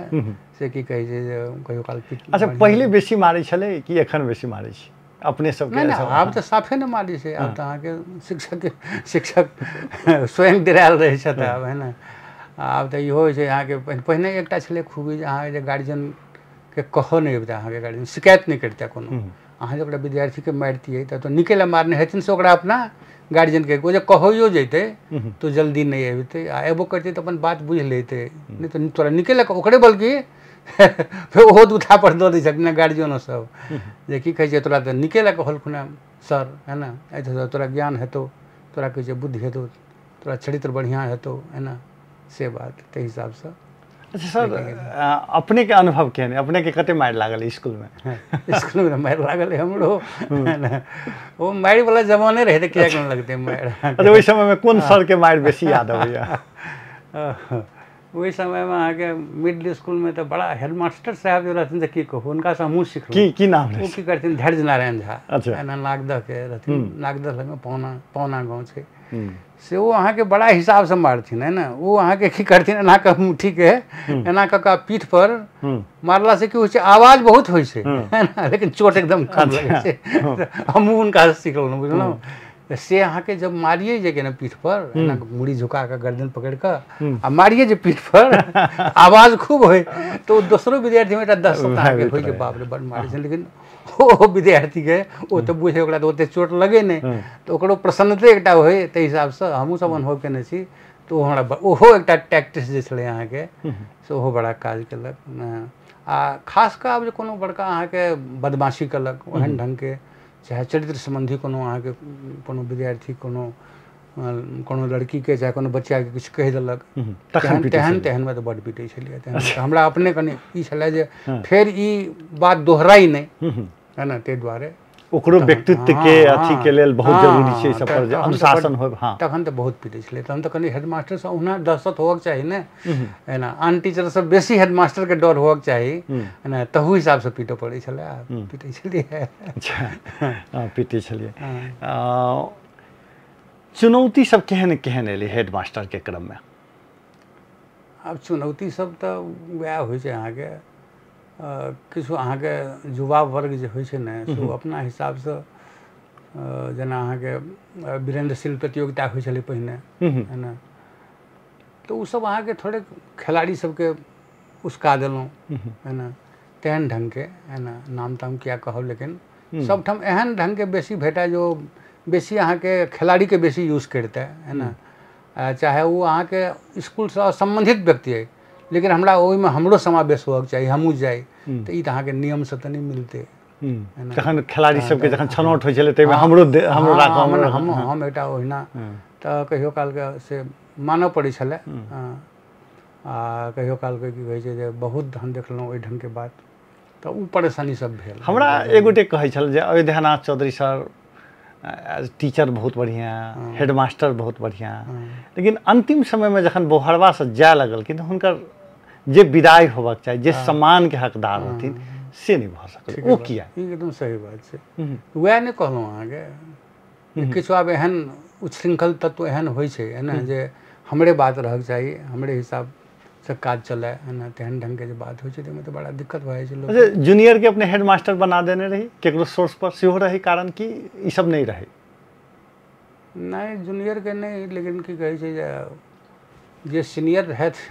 से की कहै छै जे कहियो काल पीट। अच्छा, पहिले बेसी मारै छलै कि एखन बेसी मारै छै अपने सबके? नहि, आब तऽ साफे नहि मारै छै, आब तऽ अहाँके शिक्षक स्वयं डरायल रहै छथि आब, है ने। आब तऽ इहो होइ छै अहाँके। पहिने एकटा छलै खूबी जे अहाँके जे गार्जियनके कहऽ नहि अबितै, अहाँके गार्जियन शिकायत नहि करितै कोनो। अहाँ जे ओकरा विद्यार्थीके मारितियै तऽ निके लए मारने हेथिन से ओकरा अपना गार्जियनके ओ जे कहैयो जैतै तऽ जल्दी नहि अबितै, आ एबो करतै तऽ अपन बात बुझि लैतै, नहि तऽ तोरा निके लए ओकरे बल्कि फेर ओहो दू थापड़ दऽ दै छथिन गार्जियनो सब जे की कहै छै तोरा तऽ निके लए कहलखुन हेँ सर, है ने, एहिसँ तोरा ज्ञान हेतौ, तोरा कहै छै बुद्धि हेतौ, तोरा चरित्र बढ़िआँ हेतौ, है ने, से बात ताहि हिसाबसँ। अच्छा सर, अपनेके अनुभव केहन? अपनेके कते मारि लागल स्कूलमे? स्कूलमे मारि लागल हमरो, ओ मारिवला जमाने रहै तऽ किएक नहि लगतै मारि। अच्छा, ओहि समयमे कोन सरके मारि बेसी याद अबैया? ओहि समयमे अहाँके मिडिल स्कूलमे तऽ बड़ा हेडमास्टर साहब जे रहथिन तऽ की कहू, हुनकासँ हमहूँ सिखलहुँ। की नाम ओ की करथिन? धैर्य नारायण झा। अच्छा, एना नागदहके रहथिन, नागदह लगमे पौना गाँव छै, से ओ अहाँके बड़ा हिसाबसँ मारथिन, है ने। ओ अहाँके की करथिन, एना कऽ मुट्ठीके एना कऽ कऽ पीठ पर मारलासँ की होइ छै, आवाज बहुत होइ छै, है ने, लेकिन चोट एकदम कम लगै छै। हमहूँ हुनकासँ सिखलहुँ, बुझलहुँ। से अहाँके जब मारिए जे के ने पीठ पर, एना मुड़ी झुका कऽ गर्दन पकड़ि कऽ आ मारिए जे पीठ पर, आवाज खूब होइ तऽ ओ दोसरो विद्यार्थीमे एकटा दहशत अहाँके होइ जे बाप रे बड़ मारै छै। लेकिन ओ विद्यार्थीके ओ तऽ बुझे ओकरा तऽ ओतेक चोट लगे नहि, तऽ ओकरो प्रसन्नते एकटा होइ, ताहि हिसाबसँ हमहूँ सब अनुभव केने छी। तऽ ओ हमरा ओहो एकटा टैक्टिस जे छलै अहाँके से ओहो बड़ा काज केलक। आ खास कऽ आब जे कोनो बड़का अहाँके बदमाशी केलक ओहन ढङ्गके, चाहे चरित्र सम्बन्धी कोनो अहाँके कोनो विद्यार्थी कोनो कोनो लड़कीके चाहे कोनो बच्चाके किछु कहि देलक, तेहन तेहन तेहनमे तऽ बड्ड पीटै छलियै। तेहन हमरा अपने कनि ई छलै जे फेर ई बात दोहराइ नहि, है ने, ताहि दुआरे ओकरो व्यक्तित्व के अथी के लेल बहुत जरूरी छै सब पर अनुशासन होय। हां, तखन तऽ बहुत पीटै छलै। तहन तऽ कनि हेडमास्टर सँ ओहुना दहशत होबक चाही ने, है ना, आन टीचर सँ बेसी हेडमास्टर के डर होबक चाही, है ना, तहू हिसाब सँ पीटऽ पड़ै छलै। पीटै छलियै। अच्छा, हां, पीटै छलियै। चुनौती सब केहन केहन एलै हेडमास्टर के क्रम में? आब चुनौती सब तऽ वएह होइ छै अहाँके, किछु अहाँके युवा वर्ग जे होइ छै ने से ओ अपना हिसाबसँ, जेना अहाँके वीरेंद्र शिल्प प्रतियोगिता होइ छलै पहिने, है ने, तऽ ओसब अहाँके थोड़े खेलाड़ी सबके उसका देलहुँ, है ने, तेहन ढङ्गके, है ने, नाम ताम किया कहब, लेकिन सबठाम एहन ढङ्गके बेसी भेटै जो बेसी अहाँके खेलाड़ीके बेसी यूज करितै, है ने, चाहे ओ अहाँके स्कूलसँ असम्बन्धित व्यक्ति अइ, लेकिन हमरा ओहिमे हमरो समावेश होबक चाही, हमहूँ जाइ, तऽ ई तऽ अहाँके नियमसँ तऽ नहि मिलतै। जखन खेलाड़ी सबके जखन छनौट होइ छलै ताहिमे हमरो हमरो राखब, हम एकटा ओहिना तऽ कहियो कालके से मानऽ पड़ै छलै। आ कहियो कालके की कहै छै जे बहुत हम देखलहुँ ओहि ढङ्गके बात, तऽ ओ परेशानी सब भेल। हमरा एगोटे कहै छल जे अयोध्यानाथ चौधरी सर टीचर बहुत बढ़िआँ, हेडमास्टर बहुत बढ़िआँ, लेकिन अन्तिम समयमे जखन बोहरबासँ जाय लगलखिन तऽ हुनकर जे विदाई होबाक चाही, जे सम्मान के हकदार रहथिन से नहि भऽ सकलै, ओ किया? ई एकदम सही बात छै। वएह नहि कहलहुँ अहाँके, किछु आब एहन उच्छृंखल तत्व एहन होइ छै है ने जे हमरे बात रहक चाही, हमरे हिसाब से काज चलै है ना, तेहन ढंगके जे बात होइ छै ताहिमे तऽ बड़ा दिक्कत भऽ जाइ छै लोक। अच्छा, जूनियर के अपने हेडमास्टर बना देने रही केकरो सोर्स पर सेहो रही कारण कि ई सब नहि रहै? नहि, जूनियरके नहि, लेकिन की कहै छै जे सीनियर रहथि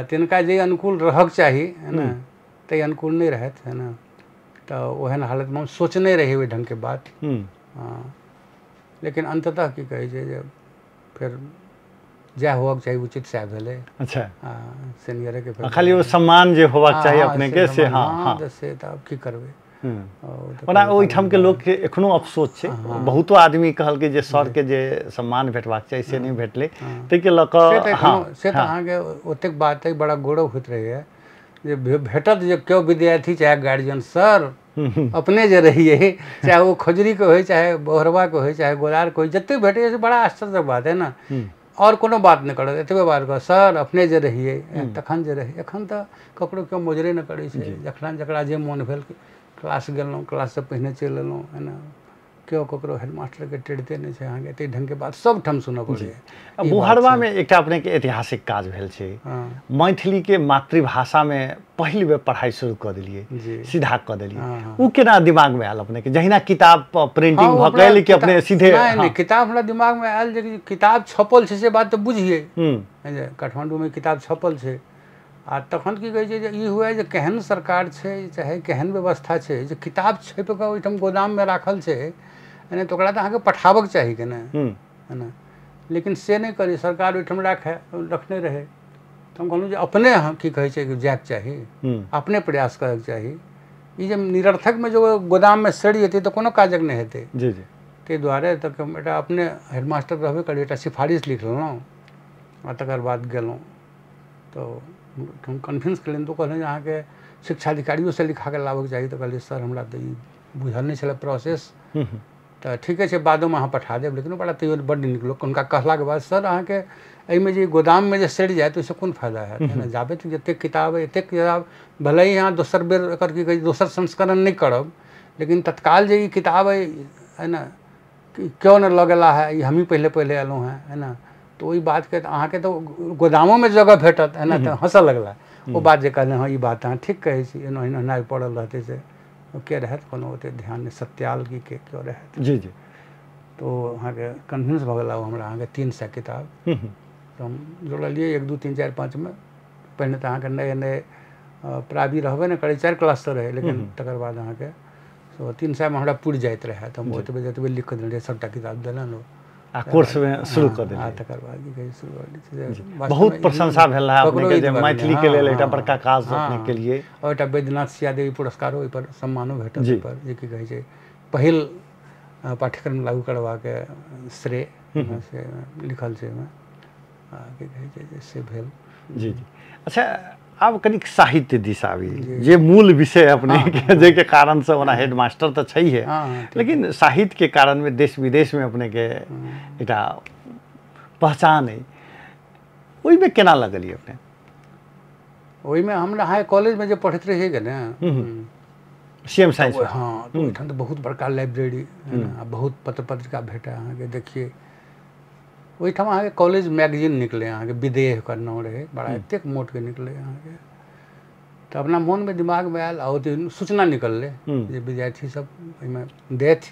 तिनका जे अनुकूल रहक चाही है ने ताहि अनुकूल नहि रहथि है ने, तऽ ओहन हालतमे हम सोचने रही ओहि ढंगके बात। लेकिन अंततः की कहै छै जे फेर जएह होबाक चाही उचित सएह भेलै। अच्छा, सीनियरेके फेर खाली ओ सम्मान जे होबाक चाही अपने के से। हाँ हाँ, से तऽ आब की करबै। ओना ओहिठामके लोकके एखनो अफसोस छै, बहुतो आदमी कहलकै जे सरके जे सम्मान भेटबाक चाही से नहि भेटलै, ताहिके लऽ कऽ से तऽ अहाँके ओतेक बात अइ, बड़ा गौरव होइत रहैए जे भेटत जे केओ विद्यार्थी चाहे गार्जियन सर अपने जे रहियै, चाहे ओ खजुरीके होइ, चाहे बोहरबाके होइ, चाहे गोलारके होइ, जतेक भेटैए से बड़ा आश्चर्यक बात है ने। और कोनो बात नहि करत, एतबे बात करत सर अपने जे रहियै तखन जे रहियै। एखन तऽ ककरो केओ मोजरे नहि करै छै, जखन जकरा जे मोन भेल क्लास गेलहुँ, क्लाससँ पहिने चलि एलहुँ है ने, केओ ककरो हेडमास्टरके टेढ़ते नहि छै अहाँके। एते ढंगके बात सब ठाम सुनऽ पड़ैए। बोहरबामे एकटा अपनेके ऐतिहासिक काज भेल छै, मैथिलीके मातृभाषामे पहिल बेर पढ़ाइ शुरू कऽ देलियै, सीधा कऽ देलियै, ओ केना दिमागमे आयल अपनेके? जहिना किताब प्रिंटिंग भऽ गेल कि अपने सीधे? नहि, किताब हमरा दिमागमे आयल जे किताब छपल छै से बात तऽ बुझियै, काठमाण्डूमे किताब छपल छै। आ तखन की कहै छै जे ई हुए जे केहन सरकार छै चाहे केहन व्यवस्था छै जे किताब छपि कऽ ओहिठाम गोदाममे राखल छै नहि तऽ ओकरा तऽ अहाँके पठाबक चाही कि नहि है ने, लेकिन से नहि करी सरकार, ओहिठाम रखने रहै। तऽ हम कहलहुँ जे अपने की कहै छै जायके चाही, अपने प्रयास करैके चाही। ई जे निरर्थकमे जे गोदाममे सड़ि जेतै तऽ कोनो काजक नहि हेतै। जी जी, ताहि दुआरे तऽ एकटा अपने हेडमास्टर रहबे करी, एकटा सिफारिश लिख लेलहुँ आ तकर बाद गेलहुँ। तऽ हम कन्विंस केलनि तऽ कहलनि जे अहाँके शिक्षा अधिकारियोसँ लिखाके लाबऽके चाही। तऽ कहलियै सर हमरा तऽ ई बुझल नहि छलै प्रोसेस, तऽ ठीके छै बादोमे अहाँ पठा देब। लेकिन बड़ा तैयो बड्ड नीक लोक, हुनका कहलाके बाद सर अहाँके एहिमे जे गोदाममे जे सड़ि जायत ओहिसँ कोन फायदा हैत है ने, जाबे तक जतेक किताब अइ एतेक किताब भले ही अहाँ दोसर बेर एकर की कहै छै दोसर संस्करण नहि करब, लेकिन तत्काल जे ई किताब अइ है ने केओ नहि लऽ गेला है, ई हमही पहिले पहिले अयलहुँ हेँ है ने, तऽ ओहि बातके अहाँके तऽ गोदामोमे जगह भेटत है ने। तऽ हँसऽ लगला ओ बात जे कहले, हँ ई बात अहाँ ठीक कहै छी, एना एना पड़ल रहतै से के रहत कोनो ओतेक ध्यान नहि, सत्याल की के केओ रहत। जी जी, तो अहाँके कन्विंस भऽ गेला हमरा अहाँके 300 किताब। तऽ हम जोड़लियै 1 2 3 4 5 पहिने तऽ अहाँके नए नए प्राबी रहबे नहि करै, 4 क्लाससँ रहै, लेकिन तकर बाद अहाँके 300 हमरा पुरि जाइत रहए, तऽ हम ओतबे जतबे लिख कऽ देने रहियै सभटा किताब देलनि ओ आ कोर्समे शुरू कऽ देलियै। तकर बाद की कहै शुरू कऽ देलियै। बहुत प्रशंसा भेल रहै अपनेके जे मैथिलीके लेल एकटा बड़का काज अपने केलियै। आओर एकटा वैद्यनाथ सियादेवी पुरस्कारो ओहिपर सम्मानो भेटल ओहिपर, जे की कहै छै पहिल पाठ्यक्रम लागू करबाके श्रेय से लिखल छै ओहिमे, की कहै छै से भेल। जी जी, अच्छा आब कनिक साहित्य दिस आबी, जे मूल विषय अपने जाहिके कारणसँ ओना हेडमास्टर तऽ छैहे, लेकिन साहित्यके कारणमे देश विदेशमे अपनेके एकटा पहचान अइ, ओहिमे केना लगलियै अपने? ओहिमे हमरा अहाँ कॉलेजमे जे पढ़ैत रहियै के ने CM science, हाँ, तऽ ओहिठाम तऽ बहुत बड़का लाइब्रेरी आ बहुत पत्र पत्रिका भेटै अहाँके। देखियै ओहिठाम अहाँके कॉलेज मैगजीन निकलै अहाँके, विदेह के नाम रहै, बड़ा एतेक मोटके निकलै अहाँके। तऽ अपना मोनमे दिमागमे आयल आ ओते सूचना निकललै जे विद्यार्थी सब एहिमे देथि,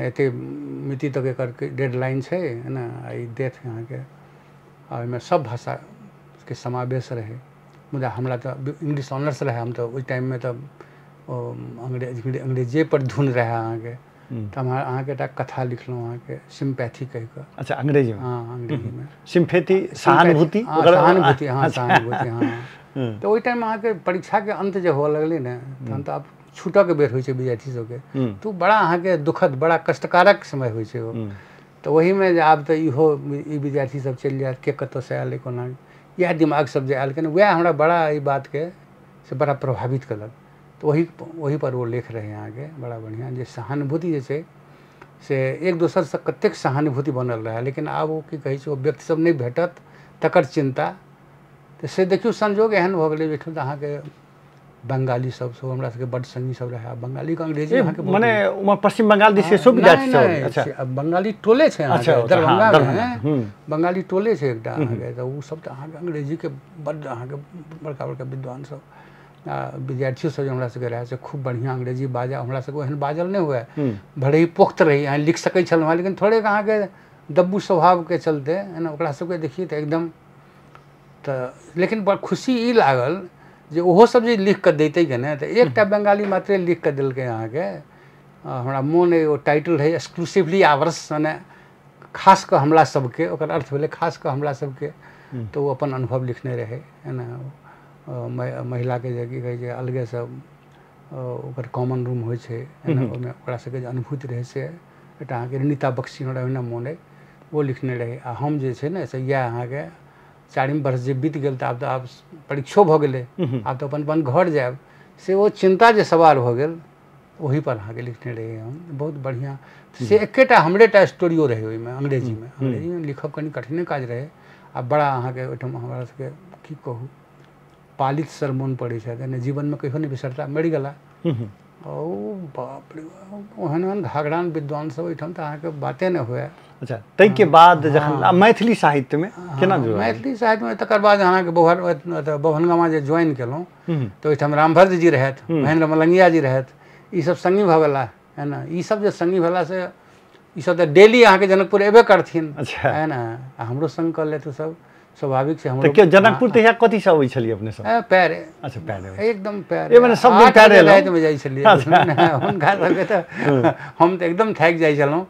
एते मिति तक एकर डेडलाइन छै है ने, आ ई देथि अहाँके। आ ओहिमे सब भाषाके समावेश रहै, मुदा हमरा तऽ इंग्लिश ऑनर्स रहै, हम तऽ ओहि टाइममे तऽ अंग्रेजे पर धुन रहै अहाँके। तऽ हम अहाँके एकटा कथा लिखलहुँ अहाँके सिम्पैथी कहि कऽ। अच्छा, अंग्रेजीमे? हाँ, अंग्रेजीमे। सिम्पैथी, सहानुभूति? सहानुभूति, हाँ सहानुभूति, हाँ। तऽ ओहि टाइममे अहाँके परीक्षाके अन्त जे हुअ लगलै ने, तहन तऽ आब छूटऽके बेर होइ छै विद्यार्थी सबके, तऽ बड़ा अहाँके दुखद बड़ा कष्टकारक समय होइ छै ओ। तऽ ओहिमे जे आब तऽ इहो ई विद्यार्थी सब चलि जायत, के कतऽसँ आयल कोना, इएह दिमाग सब जे आयल के ने, वएह हमरा बड़ा एहि बातके से बड़ा प्रभावित केलक। तऽ ओही पर ओ लेख रहै अहाँके बड़ा बढ़िआँ, जे सहानुभूति जे छै से एक दोसरसँ कतेक सहानुभूति बनल रहै। लेकिन आब ओ की कहै छै, ओ व्यक्ति सब नहि भेटत तकर चिन्ता तऽ से देखियौ संजोग एहन भऽ गेलै ओहिठाम तऽ अहाँके बंगाली सब सेहो हमरा सबके बड्ड संगी सब रहै। बंगालीके अंग्रेजी अहाँके मने उम्हर पश्चिम बंगाल दिस सेहो विद्यार्थी सब? अच्छा, बंगाली टोले छै अहाँके दरभंगामे, बंगाली टोले छै एकटा अहाँके। तऽ ओ सब तऽ अहाँके अंग्रेजीके बड्ड अहाँके बड़का बड़का विद्वान सब आ विद्यार्थियो सब जे हमरा सबके रहै से खूब बढ़िआँ अंग्रेजी बाजै। हमरा सबके ओहन बाजल नहि हुए, भले ही पोख्त रही, अहाँ लिख सकै छलहुँ हेँ, लेकिन थोड़ेक अहाँके दब्बू स्वभावके चलते है ने ओकरा सबके देखिए तऽ एकदम। तऽ लेकिन बड़ खुशी ई लागल जे ओहो सब जे लिख कऽ दैतै के ने, तऽ एकटा बंगाली मात्रे लिख कऽ देलकै अहाँके। हमरा मोन अइ ओ टाइटल रहै एक्सक्लूसिवली आवर्स, मने खास कऽ हमरा सबके, ओकर अर्थ भेलै खास कऽ हमरा सबके। तऽ ओ अपन अनुभव लिखने रहै है ने। महिलाके जे की कहै छै अलगेसँ ओकर कॉमन रूम होइ छै है ने, ओहिमे ओकरा सबके जे अनुभूति रहै से एकटा अहाँके नीता बख्शी हमरा ओहिना मोन अइ ओ लिखने रहै। आ हम जे छै ने से इएह अहाँके 4 वर्ष जे बीत गेल तऽ आब तऽ आब परीक्षो भऽ गेलै, आब तऽ अपन अपन घर जायब, से ओ चिन्ता जे सवार भऽ गेल ओहिपर अहाँके लिखने रहियै हम। बहुत बढ़िआँ से एकेटा हमरेटा स्टोरियो रहै ओहिमे अंग्रेजीमे। अंग्रेजीमे लिखब कनि कठिने काज रहै आ बड़ा अहाँके ओहिठाम हमरा सबके की कहू पालित सर मोन पड़ै छथि, यानी जीवनमे कहियो नहि बिसरता, मरि गेला। ओ बाप रे, ओहन ओहन घाघरान विद्वान सब ओहिठाम तऽ अहाँके बाते नहि हुए। अच्छा, ताहिके बाद जखन मैथिली साहित्यमे केना जुड़ल? मैथिली साहित्यमे तकर बाद अहाँके बभनगामा जे ज्वाइन केलहुँ तऽ ओहिठाम रामभद्र जी रहथि, महेंद्र मलंगिया जी रहथि, ईसब संगी भऽ गेला है ने। ईसब जे संगी भेला से ईसब तऽ डेली अहाँके जनकपुर एबे करथिन है ने, आ हमरो संग कऽ लेत सब, स्वाभाविक छै। हमरो जनकपुर तऽ कथी से अबै छलियै अपने सब? पैरे। अच्छा, पैरे, एकदम पैरे, मने सब दिन पैरे रातिमे जाइ छलियै। हुनका सबके तऽ हम तऽ एकदम थाकि जाइ छलहुँ,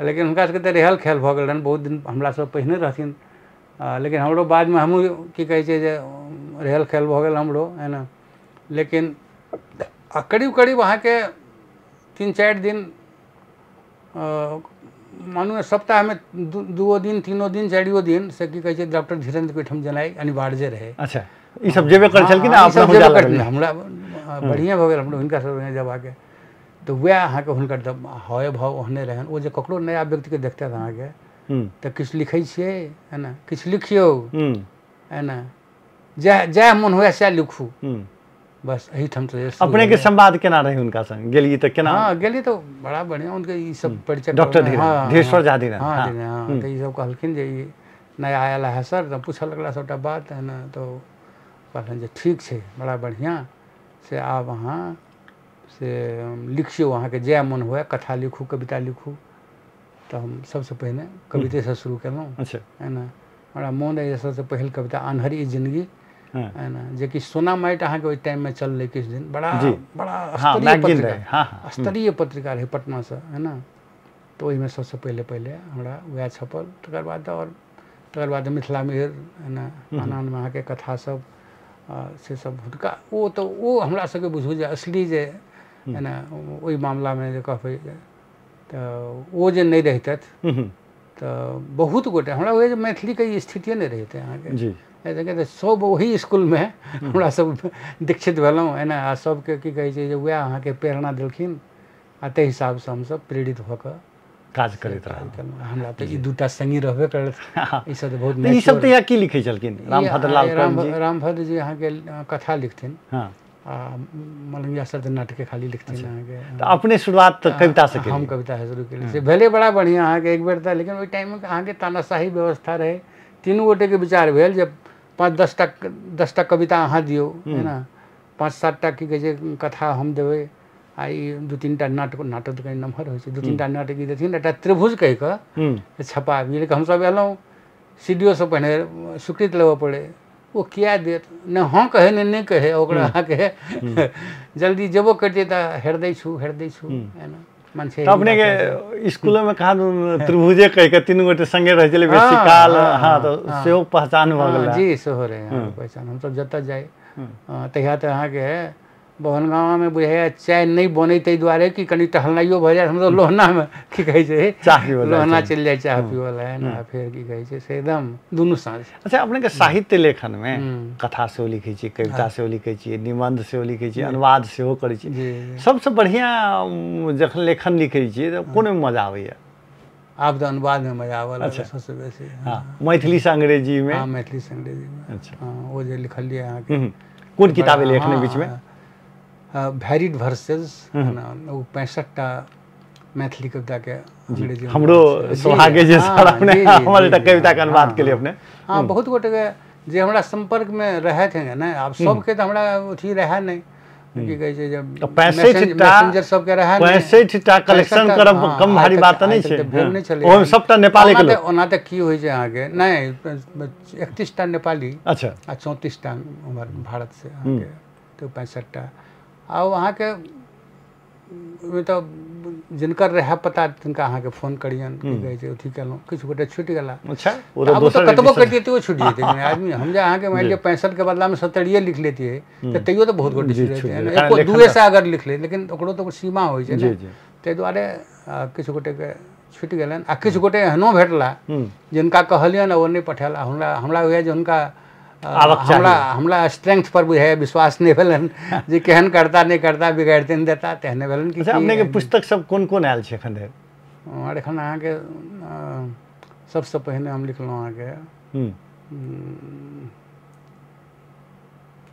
लेकिन हुनका सबके तऽ रहल खेल भऽ गेल रहनि, बहुत दिन हमरा सब पहिने रहथिन, लेकिन हमरो बादमे हमहूँ की कहै छै जे रहल खेल भऽ गेल हमरो है ने। लेकिन करीब करीब अहाँके 3-4 दिन मानू सप्ताहमे 2 दिन 3 दिन 4 दिन से की कहै छै डॉक्टर धीरेन्द्र के ओहिठाम जेनाइ अनिवार्य रहै। अच्छा, ई सब जेबे करै छलखिन? हमरा बढ़िआँ भऽ गेल हमरो हिनका सब जबाके। तऽ वएह अहाँके हुनकर हाव भाव ओहने रहनि। ओ जे ककरो नया व्यक्तिके देखतथि अहाँके तऽ किछु लिखै छियै है ने, किछु लिखियौ है ने, जएह जएह मोन हुए सएह लिखू, बस एहिठाम। तऽ अपने के संवाद केना रहै हुनका संग गेलियै तऽ केना? हाँ गेलियै तऽ बड़ा बढ़िआँ, हुनके ई सब परिचय डॉक्टर धीरेश्वर झा धीरेन्द्र, हाँ तऽ ई सब कहलखिन जे ई नया आयल है सर, तऽ पूछऽ लगला सबटा बात है ने। तऽ कहलखिन जे ठीक छै, बड़ा बढ़िआँ, से आब अहाँ से लिखियौ, अहाँके जएह मोन हुए कथा लिखू, कविता लिखू। तऽ हम सबसँ पहिने कवितेसँ शुरू केलहुँ है ने। हमरा मोन अइ सबसँ पहिल कविता आन्हर ई जिन्दगी है ने, जेकि सोना माटि अहाँके ओहि टाइममे चललै किछु दिन, बड़ा बड़ा स्तरीय पत्रिका, स्तरीय पत्रिका रहै पटनासँ है ने। तऽ ओहिमे सबसँ पहिले पहिले हमरा वएह छपल। तकर बाद आओर तकर बाद मिथिला मिहिर है ने, आनन्दमे अहाँके कथा सब से सब हुनका ओ तऽ ओ हमरा सबके बुझू जे असली जे है ने ओहि मामलामे जे कहबै तऽ ओ जे नहि रहितथि तऽ बहुत गोटे हमरा होइए जे मैथिलीके ई स्थितिए नहि रहितै अहाँके। सब ओही स्कूलमे हमरा सब दीक्षित भेलहुँ है ने, आ सबके की कहै छै जे वएह अहाँके प्रेरणा देलखिन आ ताहि हिसाबसँ हमसब प्रेरित भऽ कऽ काज करैत रहलहुँ। हमरा तऽ ई दूटा संगी रहबे करत, ई सब बहुत। ई सब तऽ की लिखै छलखिन? रामभद्र लाल जी, रामभद्र जी अहाँके कथा लिखथिन, आ मलंगिया सर तऽ नाटके खाली लिखथिन अहाँके। तऽ अपने शुरुआत तऽ कविता से? हम कविता से शुरू केलियै, से भेलै बड़ा बढ़िआँ अहाँके एक बेर तऽ। लेकिन ओहि टाइममे अहाँके तानाशाही व्यवस्था रहै, 3 गोटेके विचार भेल जे 5-10 टा कविता अहाँ दियौ है ने, 5-7 टा की कहै छै कथा हम देबै, आ ई 2-3 टा नाटक, नाटक तऽ कनि नमहर होइ छै, 2-3 टा नाटक ई देथिन, एकटा त्रिभुज कहि कऽ छपाबी। लेकिन हमसब एलहुँ सी डी ओ सँ पहिने स्वीकृत लेबऽ पड़ै, ओ किया देत, नहि हँ कहै नहि नहि कहै, ओकरा अहाँके जल्दी जेबो करितियै तऽ हेर दै छु हेर दै छु है ना मानसे। अपने के स्कूल में कहाँ त्रिभुजे कहि के 3 गोटे संगे रहै छलै बेसी काल, हाँ तऽ सेहो पहचान भऽ गेल। जी सेहो रहै पहचान। हमसब जतऽ जाइ तहिया तऽ अहाँके बभनगामामे बुझाइए चाय नहि बनै ताहि दुआरे कि कनि टहलनाइयो भऽ जाय, हमसब लोहनामे की कहै छै चाह पीबऽ लोहना चलि जाइ चाह पीबऽ लए है ने, फेर की कहै छै से एकदम दुनू साँझ। अच्छा, अपनेके साहित्य लेखनमे कथा सेहो लिखै छी, कविता सेहो लिखै छी, निबन्ध सेहो लिखै छी, अनुवाद सेहो करै छी, सबसँ बढ़िआँ जखन लेखन लिखै छियै तऽ कोन मजा आबैए? आब तऽ अनुवादमे मजा आबऽ लागल सबसँ बेसी। मैथिलीसँ अंग्रेजीमे? हँ, मैथिलीसँ अंग्रेजीमे। अच्छा। हँ, ओ जे लिखलियै अहाँके कोन किताब एलै एखने बीचमे? भैरिड वर्सेज, ओ 65टा मैथिली कविताके अंग्रेजी। हमरो सौभाग्य जे सर अपने हमर एकटा कविताके अनुवाद केलियै अपने। हँ, बहुत गोटेके जे हमरा सम्पर्कमे रहैत हैं ने, आब सबके तऽ हमरा अथी रहै नहि, की कहै छै जे मैसेंजर सबके रहै नहि। 65टा कलेक्शन करब कम भारी बात नहि छै, भेल नहि छलै। ओहिमे सबटा नेपाली के लोक? ओना तऽ की होइ छै अहाँके, नहि 31टा नेपाली। अच्छा। आ 34टा उम्हर भारत से अहाँके, तऽ 65टा। आ ओ अहाँके ओहिमे तऽ जिनकर रहै पता तिनका अहाँके फोन करियनि, की कहै छै अथी केलहुँ, किछु गोटे छुटि गेला। अच्छा, आब तऽ कतबो करितियै तैयो छुटि जेतै आदमी। हम जे अहाँके मानि लिअ 65 के बदलामे 70 लिख लेतियै तऽ तैयो तऽ बहुत गोटे छुटि जेतै। एको 2 सए अगर लिख ले, लेकिन ओकरो तऽ सीमा होइ छै ने, ताहि दुआरे किछु गोटेके छुटि गेलनि। आ किछु गोटे एहनो भेटला जिनका कहलियनि ओ नहि पठेला। हमरा हमरा होइए जे हुनका हमरा हमरा स्ट्रेंथ पर बुझाइए विश्वास नहि भेलनि जे केहन करता नहि करता, बिगाड़िते नहि देता, तेहने भेलनि। कि अपनेके पुस्तक सब कोन कोन आयल छै एखन धरि? हमर एखन अहाँके सबसँ पहिने हम लिखलहुँ अहाँके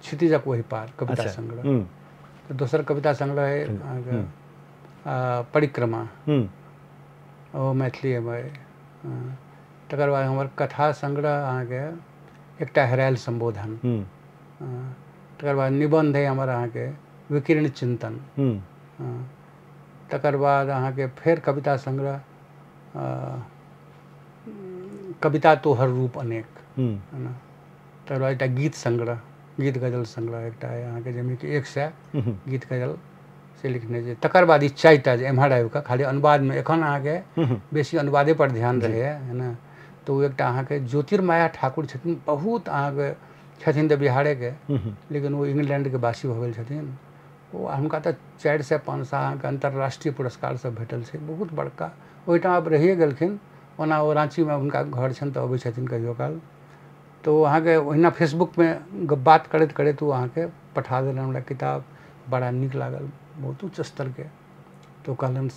क्षितिजक ओहि पार कविता संग्रह। तऽ दोसर कविता संग्रह है अहाँके परिक्रमा, ओ मैथिलीमे अइ। तकर बाद हमर कथा संग्रह अहाँके एकटा हेरायल सम्बोधन। तकर बाद निबन्ध है हमर अहाँके विकीर्ण चिन्तन। तकर बाद अहाँके फेर कविता संग्रह कविता तोहर रूप अनेक, है ना। तकर बाद एकटा गीत संग्रह, गीत गजल संग्रह एकटा है अहाँके, जाहिमे कि 100 गीत गजल से लिखने छै। तकर बाद ई 4टा जे एम्हर आबि कऽ खाली अनुवादमे एखन अहाँके बेसी अनुवादे पर ध्यान रहैए, है ना। तऽ ओ एकटा अहाँके ज्योतिर्माया ठाकुर छथिन, बहुत अहाँके छथिन तऽ बिहारेके, लेकिन ओ इंग्लैंडके वासी भऽ गेल छथिन। ओ हुनका तऽ 400-500 अहाँके अन्तर्राष्ट्रीय पुरस्कार सब भेटल छै, बहुत बड़का। ओहिठाम आब रहिए गेलखिन, ओना ओ राँचीमे हुनका घर छनि तऽ अबै छथिन कहियो काल। तऽ ओ अहाँके ओहिना फेसबुकमे बात करैत करैत ओ अहाँके पठा देलनि हमरा किताब, बड़ा नीक लागल, बहुत उच्च स्तरके। तऽ ओ कहलनि,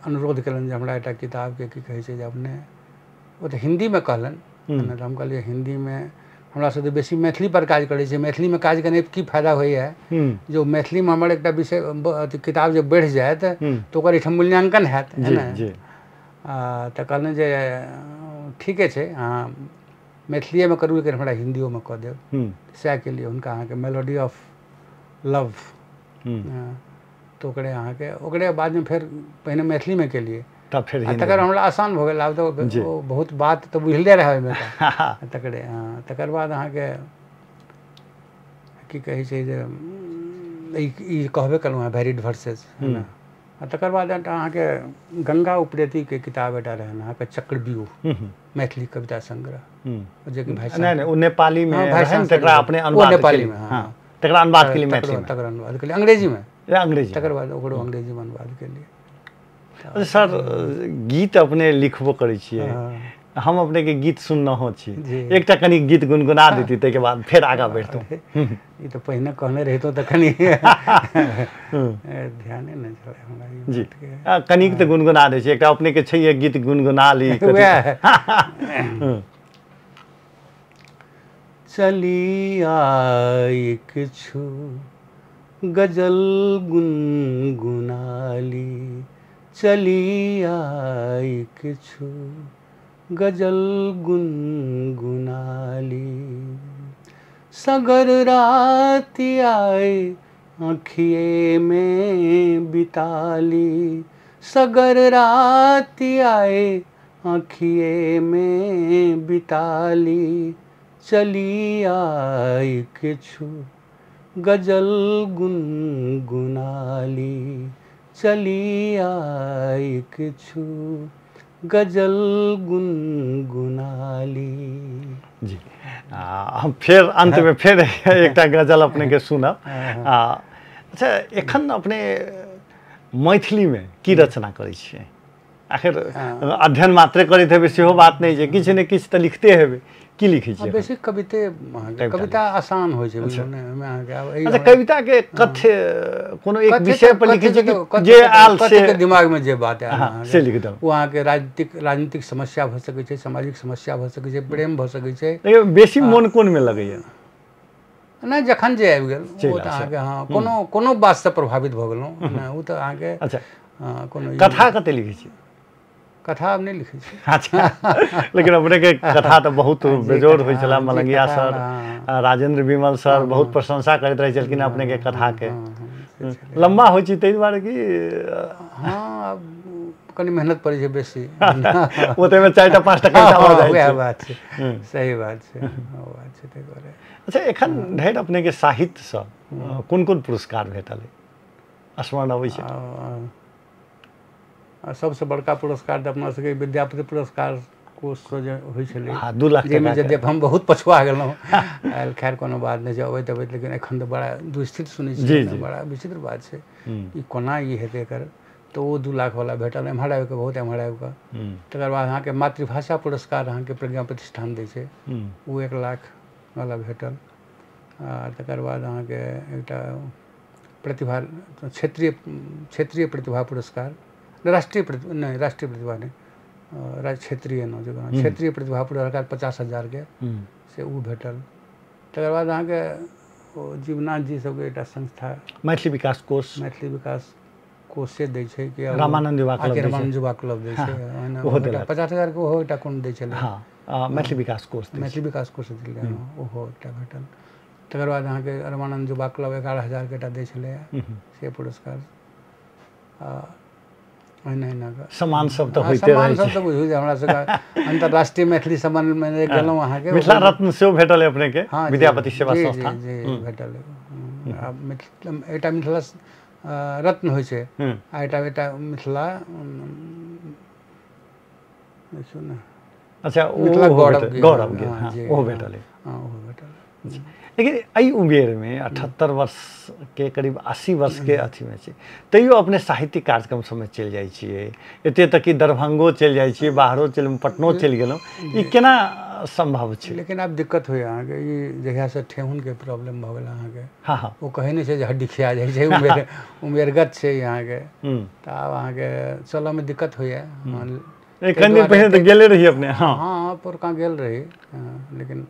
अनुरोध केलनि जे हमरा एकटा किताबके की कहै छै जे अपने, ओ तऽ हिन्दीमे कहलनि, तऽ हम कहलियै हिन्दीमे हमरा सब तऽ बेसी मैथिली पर काज करै छै, मैथिलीमे काज केने की फायदा होइए जो मैथिलीमे हमर एकटा विषय किताब जे बढ़ि जायत तऽ ओकर एहिठाम मूल्यांकन हैत, है ने। तऽ कहलनि जे ठीके छै, अहाँ मैथिलीएमे करू, लेकिन हमरा हिन्दियोमे कऽ देब। सएह केलियै। हुनका अहाँके मेलोडी ऑफ लव, तऽ ओकरे अहाँके ओकरे बादमे फेर पहिने मैथिलीमे केलियै, तकर हमरा आसान भऽ गेल। आब तऽ ओ बहुत बात तऽ बुझले रहै ओहिमे तकरे। हँ, तकर बाद अहाँके की कहै छै जे ई कहबे केलहुँ हँ भैरिड वर्सेज, है ने। आ तकर बाद अहाँके गंगा उपरेतीके किताब एकटा रहनि अहाँके चक्रव्यूह, मैथिली कविता संग्रह, जेकि भाई नहि ओ नेपालीमे तकरा अपने अनुवाद नेपालीमे, हँ तकरा अनुवाद केलियै मैथिलीमे, तकर अनुवाद केलियै अंग्रेजीमे, अंग्रेजी, तकर बाद ओकरो अंग्रेजीमे अनुवाद केलियै। सर गीत अपने लिखबो करै छियै, हम अपने के गीत सुननहो छी, एकटा कनि गीत गुनगुना देती ताहिके बाद फेर आगाँ बढ़तहुँ। ई तऽ पहिने कहने रहितहुँ तऽ कनि ध्याने नहि छलै हमरा जी। कनिक तऽ गुनगुना दै छी, एकटा अपने के छै गीत गुनगुना ली। चली आई किछु गजल गुनगुनाली, चली आई किछु गजल गुनगुनाली, सगर राति आए आँखिए में बिताली, सगर राति आए आँखिए में बिताली, चली आई किछु गजल गुनगुनाली, चली आई किछु गजल गुनगुनाली। जी, हम फेर अंत में फेर एकटा गजल अपने के सुनब। अच्छा, एखन अपने मैथिली में की रचना करै छियै? आखिर अध्ययन मात्रे करैत हेबै सेहो बात नहि छै, किछु ने किछु तऽ लिखते हेबै, की लिखै छियै? बेसी कविते, कविता आसान होइ छै। अच्छा, कविता के कथ्य कोनो एक विषय पर लिखै छी कि जे आयल से दिमाग में जे बात आयल से लिख दो? ओ अहाँके राजनीतिक समस्या भऽ सकै छै, सामाजिक समस्या भऽ सकै छै, प्रेम भऽ सकै छै। लेकिन बेसी मोन कोन में लगैया? नहि, जखन जे आबि गेल ओ तऽ अहाँके, हँ, कोनो कोनो बातसँ प्रभावित भऽ गेलहुँ, नहि ओ तऽ अहाँके। अच्छा, कोनो कथा कते लिखै छी? कथा आब नहि लिखै छी। अच्छा, लेकिन अपने के कथा तऽ बहुत बेजोड़ होइ छलै। मलंगिया सर, राजेंद्र विमल सर बहुत प्रशंसा करैत रहै छलखिन अपने के कथा के। लम्बा होइ छै ताहि दुआरे कि? हँ, आब कनि मेहनत पड़ै छै बेसी, ओतेमे 4टा 5टा कविता भऽ जाइ छै। वएह बात छै, सही बात छै, ओ बात छै ताहि दुआरे। अच्छा, एखन धरि अपने के साहित्यसँ कोन कोन पुरस्कार भेटल स्मरण अबै छै? सबसँ बड़का पुरस्कार तऽ अपना सबके विद्यापति पुरस्कार कोषसँ जे होइ छलै, 2 लाख, जाहिमे यद्यपि हम बहुत पछुआ गेलहुँ। खैर कोनो बात नहि छै, अबैत अबैत, लेकिन एखन तऽ बड़ा दुस्थित सुनै छी, बड़ा विचित्र बात छै ई कोना ई हेतै एकर। तऽ ओ 2 लाख वाला भेटल, एम्हर आबिकऽ, बहुत एम्हर आबिकऽ। तकर बाद अहाँके मातृभाषा पुरस्कार अहाँके प्रज्ञा प्रतिष्ठान दै छै, ओ 1 लाख वाला भेटल। आ तकर बाद अहाँके एकटा प्रतिभा क्षेत्रीय प्रतिभा पुरस्कार, राष्ट्रीय नहि, राष्ट्रीय प्रतिभा नहि, क्षेत्रीय न क्षेत्रीय प्रतिभा पुरस्कार 50,000 के से ओ भेटल। तकर बाद अहाँके ओ जीवनाथ जी सबके एकटा संस्था मैथिली विकास कोष, मैथिली विकास कोषे दै छै कि रामानंद युवा क्लब, रामानंद युवा क्लब दै छै, 50,000 के ओहो एकटा कोनो दै छलै। मैथिली विकास कोष, मैथिली विकास कोष देलकै, ओहो एकटा भेटल। तकर बाद अहाँके रामानंद युवा क्लब 11,000 के एकटा दै छलैए से पुरस्कार। अहिना अहिना कऽ सामान सब तऽ होइते रहै छै। सामान सब तऽ बुझू जे हमरा सबके अन्तर्राष्ट्रीय मैथिली सम्मेलनमे गेलहुँ अहाँके। मिथिला रत्न सेहो भेटल अपने के विद्यापति सेवा संस्था? जी भेटल। आब एकटा मिथिला रत्न होइ छै आ एकटा एकटा मिथिला देखियौ ने, अच्छा मिथिला गौरव, गौरव, ओहो भेटल। हँ, ओहो भेटल। लेकिन एहि उमेरमे 78 वर्ष के करीब 80 वर्ष के अथीमे छै, तैयो अपने साहित्यिक कार्यक्रम सबमे चलि जाइ छियै, एते तक कि दरभंगो चलि जाइ छियै, बाहरो चलि, पटनो चलि गेलहुँ, ई केना सम्भव छै? लेकिन आब दिक्कत होइए अहाँके, ई जहियासँ ठेहुनके प्रॉब्लम भऽ गेल अहाँके, हँ हँ, ओ कहै नहि छै जे हड्डी खिया जाइ छै, उमेरगत छै अहाँके, तऽ आब अहाँके चलऽमे दिक्कत होइए। कनि दिन पहिने तऽ गेले रही अपने? हँ हँ, पोरका गेल रही, लेकिन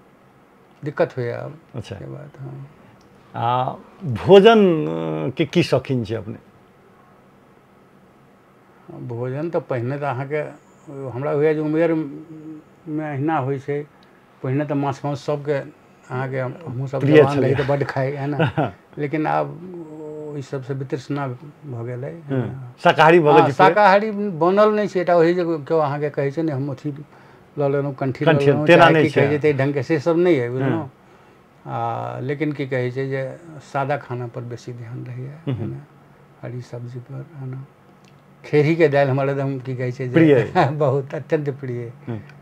दिक्कत होइए आब। अच्छा, बात। हँ, आ भोजन के की शौकीन छी अपने? भोजन तऽ पहिने तऽ अहाँके हमरा होइए जे उमेरमे अहिना होइ छै, पहिने तऽ माछ मांस सबके अहाँके हमहूँ सब जवान रही तऽ बड्ड खाइ है ने, लेकिन आब ओहि सबसँ वितृष्णा भऽ गेलै। शाकाहारी भऽ गेल? शाकाहारी बनल नहि छै, एकटा ओहि जे केओ अहाँके कहै छै ने हम अथी लऽ लेलहुँ, कंठी लऽ लेलहुँ, की कहै छै ताहि ढङ्गके से सब नहि अइ बुझलहुँ। आ लेकिन की कहै छै जे सादा खाना पर बेसी ध्यान रहैए, है ने, हरी सब्जी पर, है ना। खेरहीके दालि हमर एकदम की कहै छै प्रिय, बहुत अत्यंत प्रिय।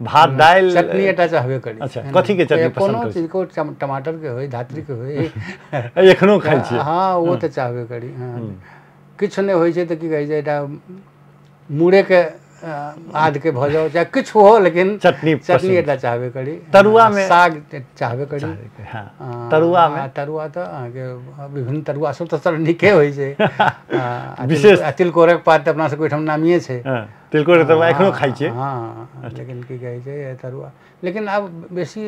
भात दालि चटनी एकटा चाहबे करी। अच्छा, कथी के चटनी पसंद कोनो चीज को, टमाटर के होय, धात्री के होय, एखनो खाइ छी? हँ, ओ तऽ चाहबे करी। हँ, किछु नहि होइ छै तऽ की कहै छै एकटा मूड़ेके आद के भऽ जाओ चाहे किछु हो, लेकिन चटनी चटनी एकटा चाहबे करी। तरुआ में साग चाहबे करी। तरुआ में? तरुआ तऽ अहाँके विभिन्न तरुआ सब तऽ सर नीके होइ छै। विशेष तिलकोरक पात तऽ अपना सबके ओहिठाम नामिये छै, तिलकोरक तरुआ एखनो खाइ छियै? हँ, लेकिन की कहै छै तरुआ, लेकिन आब बेसी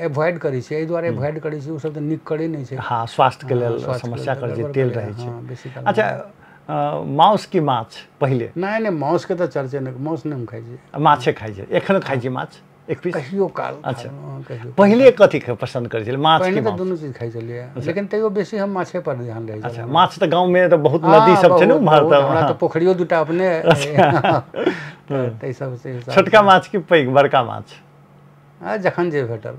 एवॉइड करै छियै, एहि दुआरे एवॉइड करै छियै, ओ सब तऽ नीक करै नहि छै। हँ, स्वास्थ्य के लेल समस्या करै छै, तेल रहै छै बेसी। अच्छा, मांस की माछ पहिले? नहि नहि, मांस के तऽ चर्चे नहि, मांस नहि हम खाइ छी। माछे खाइ छी? एखनो खाइ छी माछ एक पीस? कहियो काल। अच्छा, पहिले कथी पसंद करै छलियै, माछ? पहिने तऽ दुनू चीज खाइ छलियै, लेकिन तैयो बेसी हम माछे पर ध्यान रहै छलै। अच्छा, माछ तऽ गाँव में तऽ बहुत नदी सब छै ने उम्हर, तऽ हमरा तऽ पोखरियो दूटा अपने, ताहि सबसे। छोटका माछ की पैघ बड़का माछ? जखन जे भेटल।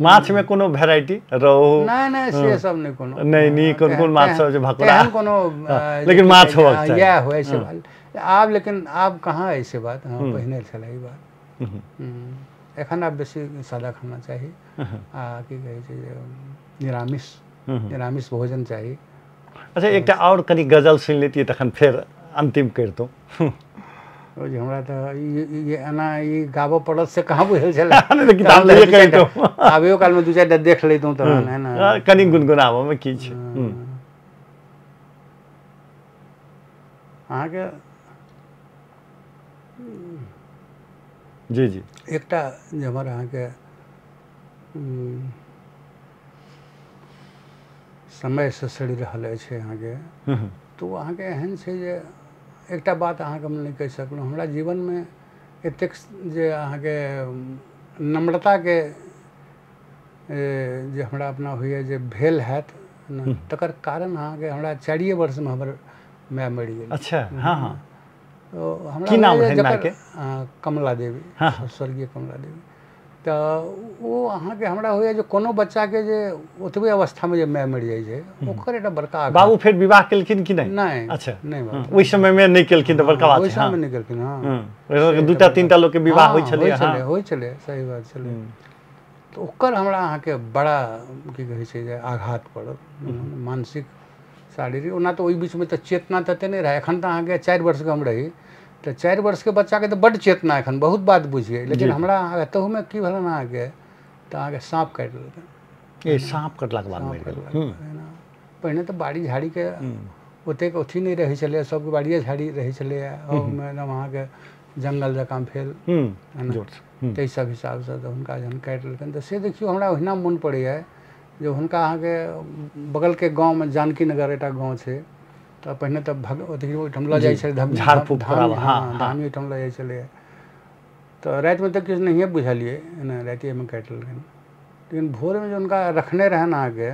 माछ में कोनो वेराइटी रहु? नहि नहि, से सब नहि कोनो, नहि नहि, कोन कोन माछ सब जे भकुरा एहन कोनो, लेकिन माछ होबाक चाही, इएह होइ से बात। आब लेकिन आब कहाँ ऐसे बात, हाँ पहिने छलै ई बात। एखन आब बेसी सादा खाना चाही, आ की कहै छै जे निरामिष, निरामिष भोजन चाही। अच्छा, एकटा आओर कनि गजल सुनि लेतियै तखन फेर अंतिम करितहुँ। ओ जे हमरा तऽ ई एना ई गाबऽ पड़त से कहाँ बुझल छलै, आबैयो कालमे 2-4 टा देख लैतहुँ तहन, है ने, कनि गुनगुनाबऽमे की छै। अहाँके जी जी एकटा जे हमर अहाँके समय ससरि रहल अछि अहाँके, तऽ ओ अहाँके एहन छै जे एकटा बात अहाँके हम नहि कहि सकलहुँ। हमरा जीवनमे एतेक जे अहाँके नम्रताके जे हमरा अपना होइए जे भेल हैत ने, तकर कारण अहाँके हमरा 4 वर्षमे हमर माय मरि गेल। अच्छा, हाँ हाँ। तो हमरा की नाम रहनि मायके? कमला देवी, स्वर्गीय कमला देवी। तऽ ओ अहाँके हमरा होइए जे कोनो बच्चाके जे ओतबे अवस्थामे जे माय मरि जाइ छै ओकर एकटा बड़का। बाबू फेर विवाह केलखिन कि नहि? नहि। अच्छा, नहि, ओहि समयमे नहि केलखिन तऽ बड़का बात। ओहि समयमे नहि केलखिन। हाँ, 2टा 3टा लोकके विवाह होइ छलै। होइ छलै, सही बात छलै। तऽ ओकर हमरा अहाँके बड़ा की कहै छै जे आघात पड़ल, मानसिक शारीरिक। ओना तऽ ओहि बीचमे तऽ चेतना तते नहि रहै। एखन तऽ अहाँके 4 वर्षके हम रही तऽ 4 वर्षके बच्चाके तऽ बड्ड चेतना, एखन बहुत बात बुझियै। लेकिन हमरा एतहुमे की भेल अहाँके तऽ अहाँके साँप काटि लेलकै। साँप कटलाके बाद मरि गेल। पहिने तऽ बाड़ी झाड़ीके ओतेक अथी नहि रहै छलै, सबके बाड़िए झाड़ी रहै छलैए, ओहिमे एकदम अहाँके जंगल जकाँ भेल ताहि सब हिसाबसँ। तऽ हुनका जहन काटि लेलकनि तऽ से देखियौ हमरा ओहिना मोन पड़ैए जे हुनका अहाँके बगलके गाँवमे जानकी नगर एकटा गाँव छै, तऽ पहिने तऽ अथी ओहिठाम लऽ जाइ छलै, धामी ओहिठाम लऽ जाइ छलैए। तऽ रातिमे तऽ किछु नहिए बुझलियै, एना रातिएमे काटि लेलकनि। लेकिन भोरमे जे हुनका रखने रहनि अहाँके,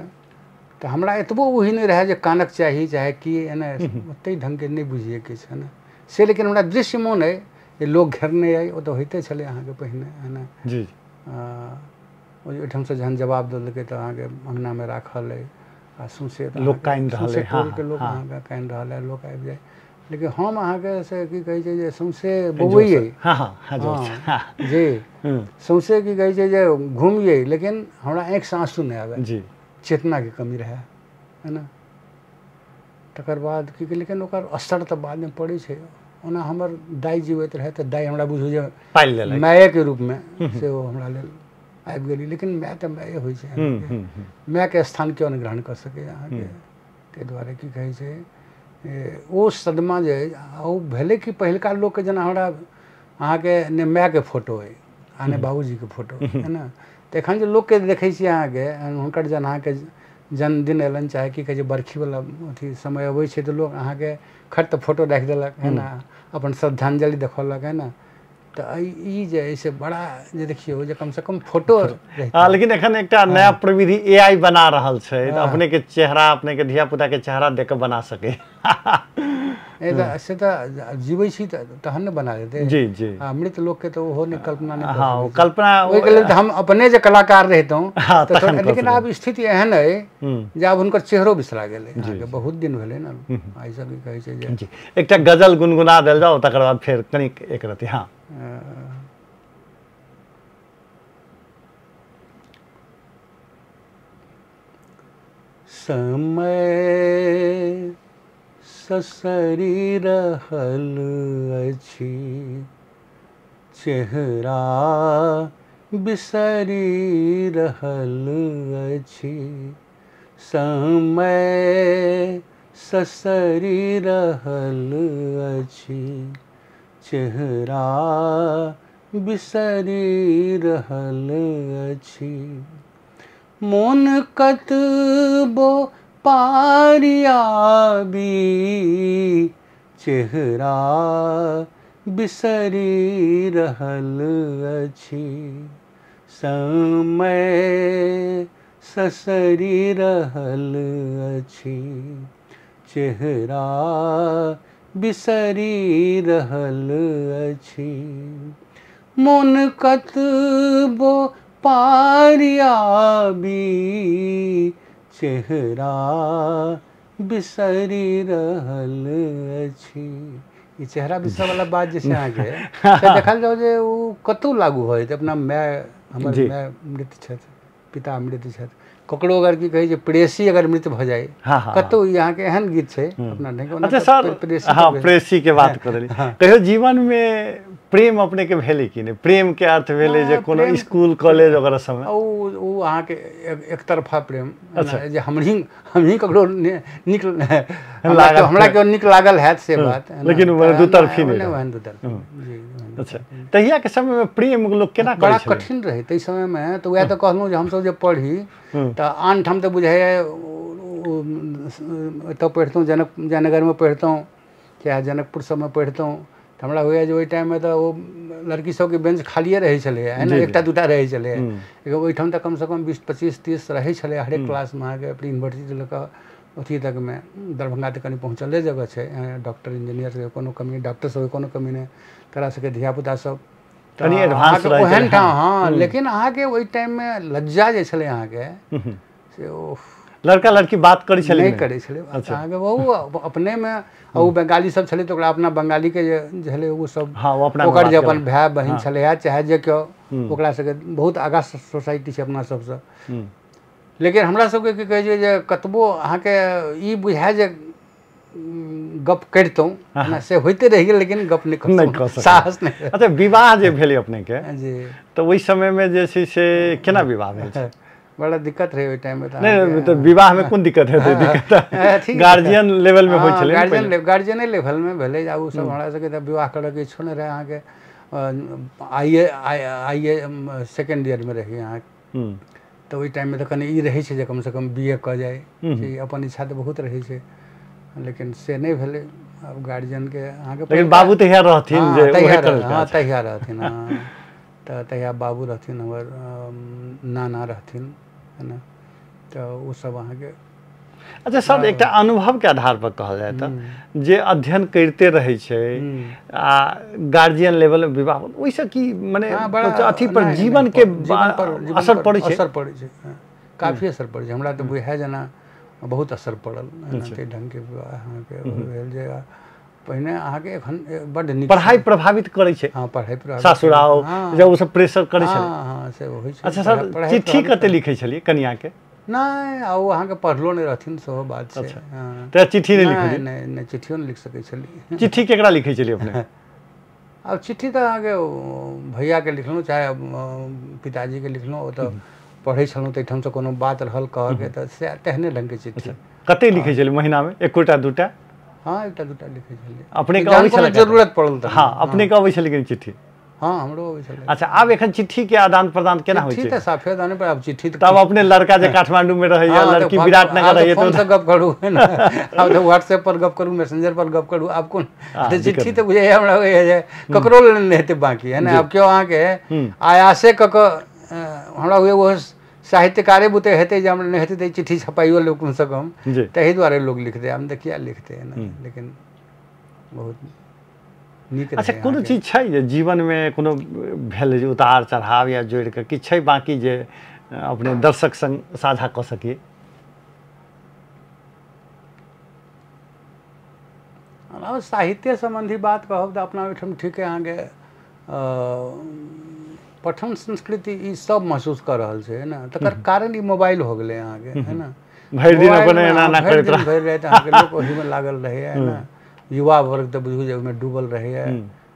तऽ हमरा एतबो ओही नहि रहए जे कानक चाही चाहे की, एना ओतेक ढङ्गके नहि बुझियै किछु, है ने से। लेकिन हमरा दृश्य मोन अइ जे लोक घेरने अइ, ओ तऽ होइते छलै अहाँके पहिने, है ने जी। ओहिठामसँ जहन जवाब देलकै तऽ अहाँके अङ्गनामे राखल अइ आ सौँसे लोक कानि रहल अइ, टोलके लोक अहाँके कानि रहल अइ, लोक आबि जाइ। लेकिन हम अहाँके से की कहै छै जे सौँसे बौआइयै, जी सौँसे की कहै छै जे घुमियै, लेकिन हमरा आँखिसँ आँसू नहि आबै जी, चेतनाके कमी रहए, है ने। तकर बाद की लेकिन ओकर असर तऽ बादमे पड़ै छै। ओना हमर दाइ जीवैत रहै तऽ दाइ हमरा बुझू जे पालि लेलक मायके रूपमे, से ओ हमरा लेल आबि गेली। लेकिन माय तऽ माये होइ छै, मायके स्थान केओ नहि ग्रहण कऽ सकैए अहाँके। ताहि दुआरे की कहै छै ओ सदमा जे ओ भेलै कि पहिलुका लोकके जेना हमरा अहाँके ने मायके फोटो अइ आ ने बाबूजीके फोटो, है ने। तऽ एखन जे लोकके देखै छियै अहाँके हुनकर जहन अहाँके जन्मदिन अयलनि चाहे की कहै छै बरखीवला अथी समय अबै छै तऽ लोक अहाँके खट तऽ फोटो राखि देलक, है ने, अपन श्रद्धांजलि देखौलक, है ने। तऽ ई जे अइ से बड़ा जे देखियौ जे कमसँ कम फोटो। लेकिन एखन एकटा नया प्रविधि AI बना रहल छै, अपने के चेहरा अपने के धिया पुता के चेहरा देख के बना सके। से तऽ जीबै छी तहन ने बना देतै जी जी। आ मृत लोकके तऽ ओहो नहि कल्पना नहि। हाँ, कल्पना ओहिके लेल तऽ हम अपने जे कलाकार रहितहुँ। लेकिन आब स्थिति एहन अइ जे आब हुनकर चेहरो बिसरा गेलै, अहाँके बहुत दिन भेलै ने। एहि सब की कहै छै जे एकटा गजल गुनगुना देल जाउ, तकर बाद फेर कनिक एक रति। हाँ, समय ससरि रहल अछि, चेहरा बिसरि रहल अछि। समय ससरि रहल अछि, चेहरा बिसरि रहल अछि। मोन कतबो पारियाबी, चेहरा बिसरि रहल अछि। समय ससरि रहल अछि, चेहरा बिसरि रहल अछि। मोन कतबो पारियाबी, चेहरा बिसरि रहल अछि। ई चेहरा बिसरवला बात जे छै अहाँके से देखल जाउ जे ओ कतहु लागू होइत। अपना माय, हमर माय मृत छथि, पिता मृत छथि, ककरो अगर की कहै छै प्रेसी अगर मृत भऽ जाय कतहु, ई अहाँके एहन गीत छै अपना। अच्छा सर, हाँ, प्रेसी के बात कर रही, कहियो जीवन में प्रेम अपने के भेलै कि नहि? प्रेम के अर्थ भेलै जे कोनो स्कूल कॉलेज वगैरह समय ओ अहाँके एकतरफा प्रेम। अच्छा। जे हमही ककरो नीक लागल, हमरा केओ नीक लागल हैत से बात, लेकिन दूतरफी नहि, ओहन दूतरफी जी। अच्छा, तहिया के समय में प्रेम लोग केना करै छलै? बड़ा कठिन रहै ताहि समयमे। तऽ वएह तऽ कहलहुँ जे हमसब जे पढ़ी तऽ आन ठाम तऽ बुझाइए एतऽ पढ़ितहुँ, जयनगरमे पढ़ितहुँ चाहे जनकपुर सबमे पढ़ितहुँ, तऽ हमरा होइए जे ओहि टाइममे तऽ ओ लड़की सबके बेंच खालिए रहै छलैए, है ने, एकटा दूटा रहै छलैए। लेकिन ओहिठाम तऽ कमसँ कम 20, 25, 30 रहै छलै हरेक क्लासमे अहाँके, प्री यूनिवर्सिटी लऽ कऽ अथी तकमे। दरभंगा तऽ कनि पहुँचले जगह छै, डॉक्टर इंजीनियर सबके कोनो कमी नहि, डॉक्टर सबके कोनो कमी नहि, तोरा सबके धियापुता सब कनि एडवांस रहै ओहन ठाम। हँ, लेकिन अहाँके ओहि टाइममे लज्जा जे छलै अहाँके से ओ लड़का लड़की बात करै छलै नहि करै छलै अहाँके, ओ अपनेमे। ओ बंगाली सब छलै तऽ ओकरा अपना बंगालीके जे छलै ओ सब ओकर जे अपन भाय बहिन छलै चाहे जे केओ, ओकरा सबके बहुत आगाँ सोसाइटी छै अपना सबसँ। लेकिन हमरा सबके की कहै छै जे कतबो अहाँके ई बुझाय जे गप करितहुँ से होइते रहि गेल, लेकिन गप नहि कऽ साहस नहि। अच्छा, विवाह जे भेलै अपनेके जी, तऽ ओहि समयमे जे छै से केना विवाह भेल? बड़ा दिक्कत रहै ओहि टाइममे। नहि तऽ विवाहमे कोन दिक्कत हेतै? दिक्कत गार्जियन लेवलमे होइ छलै। गार्जियने लेवलमे भेलै। आ ओ सब हमरा सबके तऽ विवाह करऽके इच्छो नहि रहै अहाँके। आई ए सेकेंड ईयरमे रही अहाँ, तऽ ओहि टाइममे तऽ कनि ई रहै छै जे कमसँ कम बी ए कऽ जाइ, अपन इच्छा तऽ बहुत रहै छै, लेकिन से नहि भेलै। आब गार्जियनके अहाँके, लेकिन बाबू तहिया रहथिन जे हँ तहिया रहथिन, हँ तऽ तहिया बाबू रहथिन, हमर नाना रहथिन, है ना, तऽ ओ सब अहाँके। अच्छा सर, एकटा अनुभव के आधार पर कहल जाय तऽ जे अध्ययन करिते रहै छै आ गार्जियन लेवल में विवाह, ओहिसँ की मने अथी पर जीवन के असर पड़ै छै? असर पड़ै छै, काफी असर पड़ै छै। हमरा तऽ बुझाय जेना बहुत असर पड़ल ताहि ढङ्गके विवाह अहाँके भेल जे पहिने अहाँके एखन बड्ड नीक पढ़ाइ प्रभावित करै छै। हँ, पढ़ाइ प्रभावित, सासुर आओ जब ओ सब प्रेशर करै छलै। हँ, से होइ छै। अच्छा सर, चिट्ठी कते लिखै छलियै कनियाके? नहि, आ ओ अहाँके पढ़लो नहि रहथिन सेहो बात छै। तऽ चिट्ठी नहि लिखै? नहि नहि, चिट्ठियो नहि लिख सकै छलियै। चिट्ठी केकरा लिखै छलियै अपने? आब चिट्ठी तऽ अहाँके भैयाके लिखलहुँ चाहे पिताजीके लिखलहुँ, ओ तऽ पढ़ै छलहुँ ताहिठामसँ कोनो बात रहल कहऽके तऽ से तेहने ढङ्गके चिट्ठी। कते लिखै छलियै महीनामे? एकोटा दूटा? हँ, एकटा दूटा लिखै छलियै। अपनेके अबै छलै? जरूरत पड़ल तऽ। हँ, अपनेके अबै छलै कि चिट्ठी? हाँ, हमरो अबै छलै। अच्छा, आब एखन चिट्ठी के आदान प्रदान केना होइ छै? चिट्ठी तऽ साफे दाने पर आब चिट्ठी तब अपने लड़का जे काठमांडू में रहैया, लड़की विराटनगर रहैया, तो फोन से गप करू है ना, आब तऽ व्हाट्सएप पर गप करू, मैसेंजर पर गप करू, आब कोन चिट्ठी तऽ बुझाइए हमरा होइए जे ककरो लेल नहि हेतै बाँकी, है ना। आब केओ अहाँके आयासे कऽ कऽ हमरा होइए ओहो साहित्यकारे बुते हेतै जे हमरा नहि हेतै तऽ चिट्ठी छपाइयो लेब कमसँ कम, ताहि दुआरे लोक लिखतै। आब तऽ किया लिखतै है ना, लेकिन बहुत नीक। अच्छा, कोनो चीज छै जे जीवनमे कोनो भेल जे उतार चढ़ाव या जोड़ि कऽ किछु छै बाँकी जे अपने दर्शक संग साझा कऽ सकी? साहित्य सम्बन्धी बात कहब तऽ अपना ओहिठाम ठीक है अहाँके पठन संस्कृति ई सब महसूस कऽ रहल छै, है ना। तकर कारण ई मोबाइल हो गेलै अहाँके, है ना। भरि दिन अपन एना एना करैत रहै, भरि राति अहाँके लोक ओहिमे लागल रहैए, है ना। युवा वर्ग तऽ बुझू जे ओहिमे डूबल रहैए।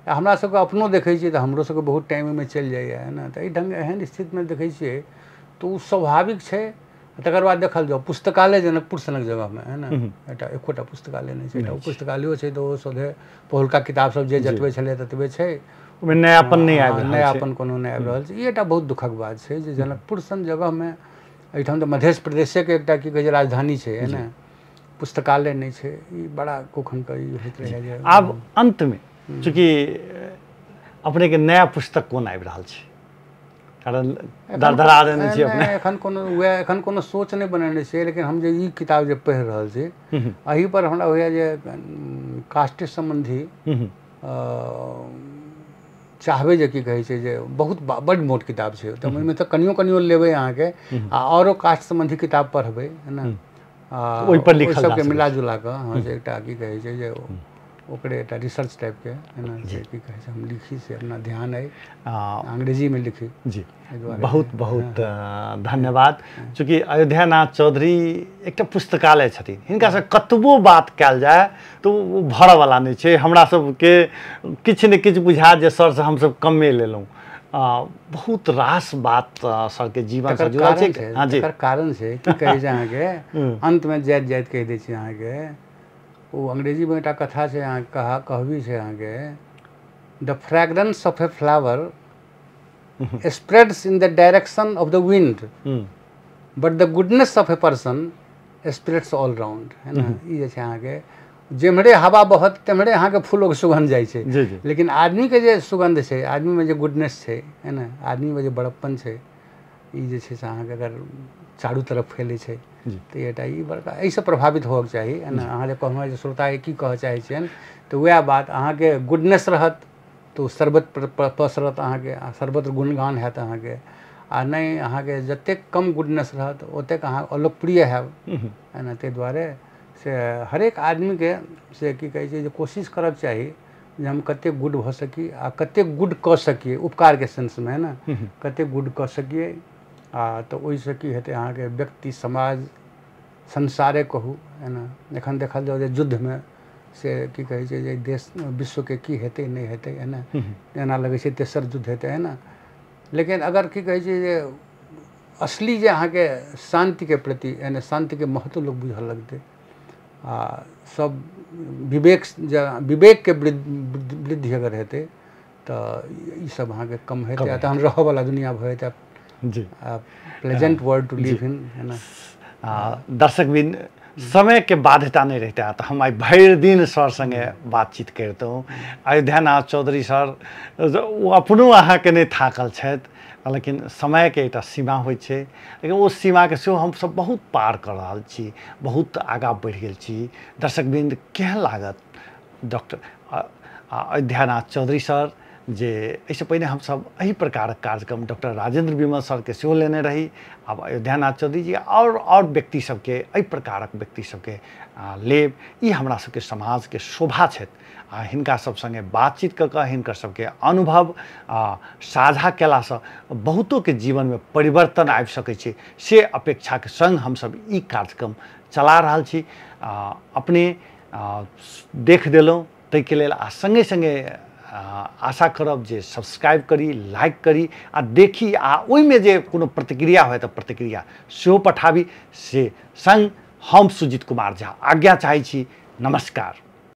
हमरा सबके अपनो देखै छियै तऽ हमरो सबके बहुत टाइम ओहिमे चलि जाइए, है ना। तऽ एहि ढङ्ग एहन स्थितिमे देखै छियै तऽ ओ स्वाभाविक छै। तकर बाद देखल जाउ पुस्तकालय जनकपुर सनक जगहमे, है ना, एकटा एकोटा पुस्तकालय नहि छै। एकटा पुस्तकालयो छै तऽ ओ सोधे पहिलुका किताब सब जे जतबे छलै ततबे छै, ओहिमे नयापन नहि आबि रहल छै, नयापन कोनो नहि आबि रहल छै। ई एकटा बहुत दुःखक बात छै जे जनकपुर सन जगहमे, एहिठाम तऽ मध्य प्रदेशेके एकटा की कहै छै राजधानी छै, है ना, पुस्तकालय नहि छै। ई बड़ा कखन के ई होइत रहै जे। आब अन्तमे चूँकि अपनेके नया पुस्तक कोन आबि रहल छै, कारण धरधरा देने छी अपने? एखन कोनो वएह एखन कोनो सोच नहि बनेने छियै, लेकिन हम जे ई किताब जे पढ़ि रहल छी एहि पर हमरा होइए जे कास्ट सम्बन्धी चाहबै जे की कहै छै जे बहुत बड्ड मोट किताब छै, तऽ ओहिमे तऽ कनियो कनियो लेबै अहाँके आ आओरो कास्ट सम्बन्धी किताब पढ़बै, है ना, ओहि पर लिखल सबके मिला जुला कऽ। हँ, जे एकटा की कहै छै जे ओकरे एकटा रिसर्च टाइपके एना जे की कहै छै हम लिखी, से अपना ध्यान अइ अंग्रेजीमे लिखी। जी, बहुत बहुत धन्यवाद। चूँकि अयोध्यानाथ चौधरी एकटा पुस्तकालय छथिन, हिनकासँ कतबो बात कयल जाय तऽ ओ भरऽवला नहि छै। हमरा सबके किछु ने किछु बुझा जे सरसँ हमसब कमे लेलहुँ। बहुत रास बात सरके जीवनसँ जुड़ल छै। हाँ जी, एकर कारण छै की कहै छै अहाँके, अन्तमे जाइत जाइत कहि दै छी अहाँके, ओ अंग्रेजीमे एकटा कथा छै अहाँके, कहबी छै अहाँके, the fragrance of a flower spreads in the direction of the wind, but the goodness of a person spreads all round, है ना। ई जे छै अहाँके जेम्हरे हवा बहत तेम्हरे अहाँके फूलोके सुगन्ध जाइ छै, लेकिन आदमीके जे सुगन्ध छै, आदमीमे जे गुडनेस छै, है ना, आदमीमे जे बड़प्पन छै, ई जे छै से अहाँके अगर चारू तरफ फैलै छै तऽ एकटा ई बड़का एहिसँ प्रभावित होबक चाही, है ना। अहाँ जे कहलहुँ जे श्रोताके की कहऽ चाहै छियनि, तऽ वएह बात अहाँके गुडनेस रहत तऽ सर्वत्र पसरत अहाँके, सर्वत्र गुणगान हैत अहाँके, आ नहि अहाँके जतेक कम गुडनेस रहत ओतेक अहाँ अलोकप्रिय हैब, है ना। ताहि दुआरे से हरेक आदमीके से की कहै छै जे कोशिश करक चाही जे हम कतेक गुड भऽ सकी आ कतेक गुड कऽ सकिए, उपकारके सेंसमे, है ना, कतेक गुड कऽ सकिए। आ तऽ ओहिसँ की हेतै अहाँके व्यक्ति, समाज, संसारे कहू, है ना। एखन देखल जाउ जे युद्धमे से की कहै छै जे देश विश्वके की हेतै नहि हेतै, है ना, एना लगै छै तेसर युद्ध हेतै, है ना। लेकिन अगर की कहै छै जे असली जे अहाँके शान्तिके प्रति, यानी शान्तिके महत्व लोक बुझऽ लगतै आ सब विवेक, विवेकके वृद्धि अगर हेतै तऽ ईसब अहाँके कम हेतै आ तहन रहऽवला दुनिया भऽ जेतै। जी, pleasant world to live in, है ना। दर्शकबिन, समयके बाध्यता नहि रहिता तऽ हम आइ भरि दिन सर सङ्गे बातचीत करितहुँ। अयोध्यानाथ चौधरी सर ओ अपनो अहाँके नहि थाकल छथि, लेकिन समयके एकटा सीमा होइ छै, लेकिन ओ सीमाके सेहो हमसब बहुत पार कऽ रहल छी, बहुत आगाँ बढ़ि गेल छी। दर्शकवृन्द, केहन लागत डॉक्टर अयोध्यानाथ चौधरी सर, जे एहिसँ पहिने हमसब एहि प्रकारक कार्यक्रम डॉक्टर राजेंद्र विमल सरके सेहो लेने रही, आब अयोध्यानाथ चौधरी जी आओर व्यक्ति सबके, एहि प्रकारक व्यक्ति सबके लेब, ई हमरा सबके समाजके शोभा छथि। आ हिनका सब सङ्गे बातचीत कऽ कऽ हिनकर सबके अनुभव साझा कयलासँ बहुतोके जीवनमे परिवर्तन आबि सकै छै, से अपेक्षाके सङ्ग हमसब ई कार्यक्रम चला रहल छी। अपने देख देलहुँ ताहिके लेल, आ सङ्गे सङ्गे आशा करब जे सब्सक्राइब करी, लाइक करी आ देखी, आ ओहिमे जे कोनो प्रतिक्रिया होय तऽ प्रतिक्रिया सेहो पठाबी। से सङ्ग हम सुजीत कुमार झा आज्ञा चाहै छी। नमस्कार।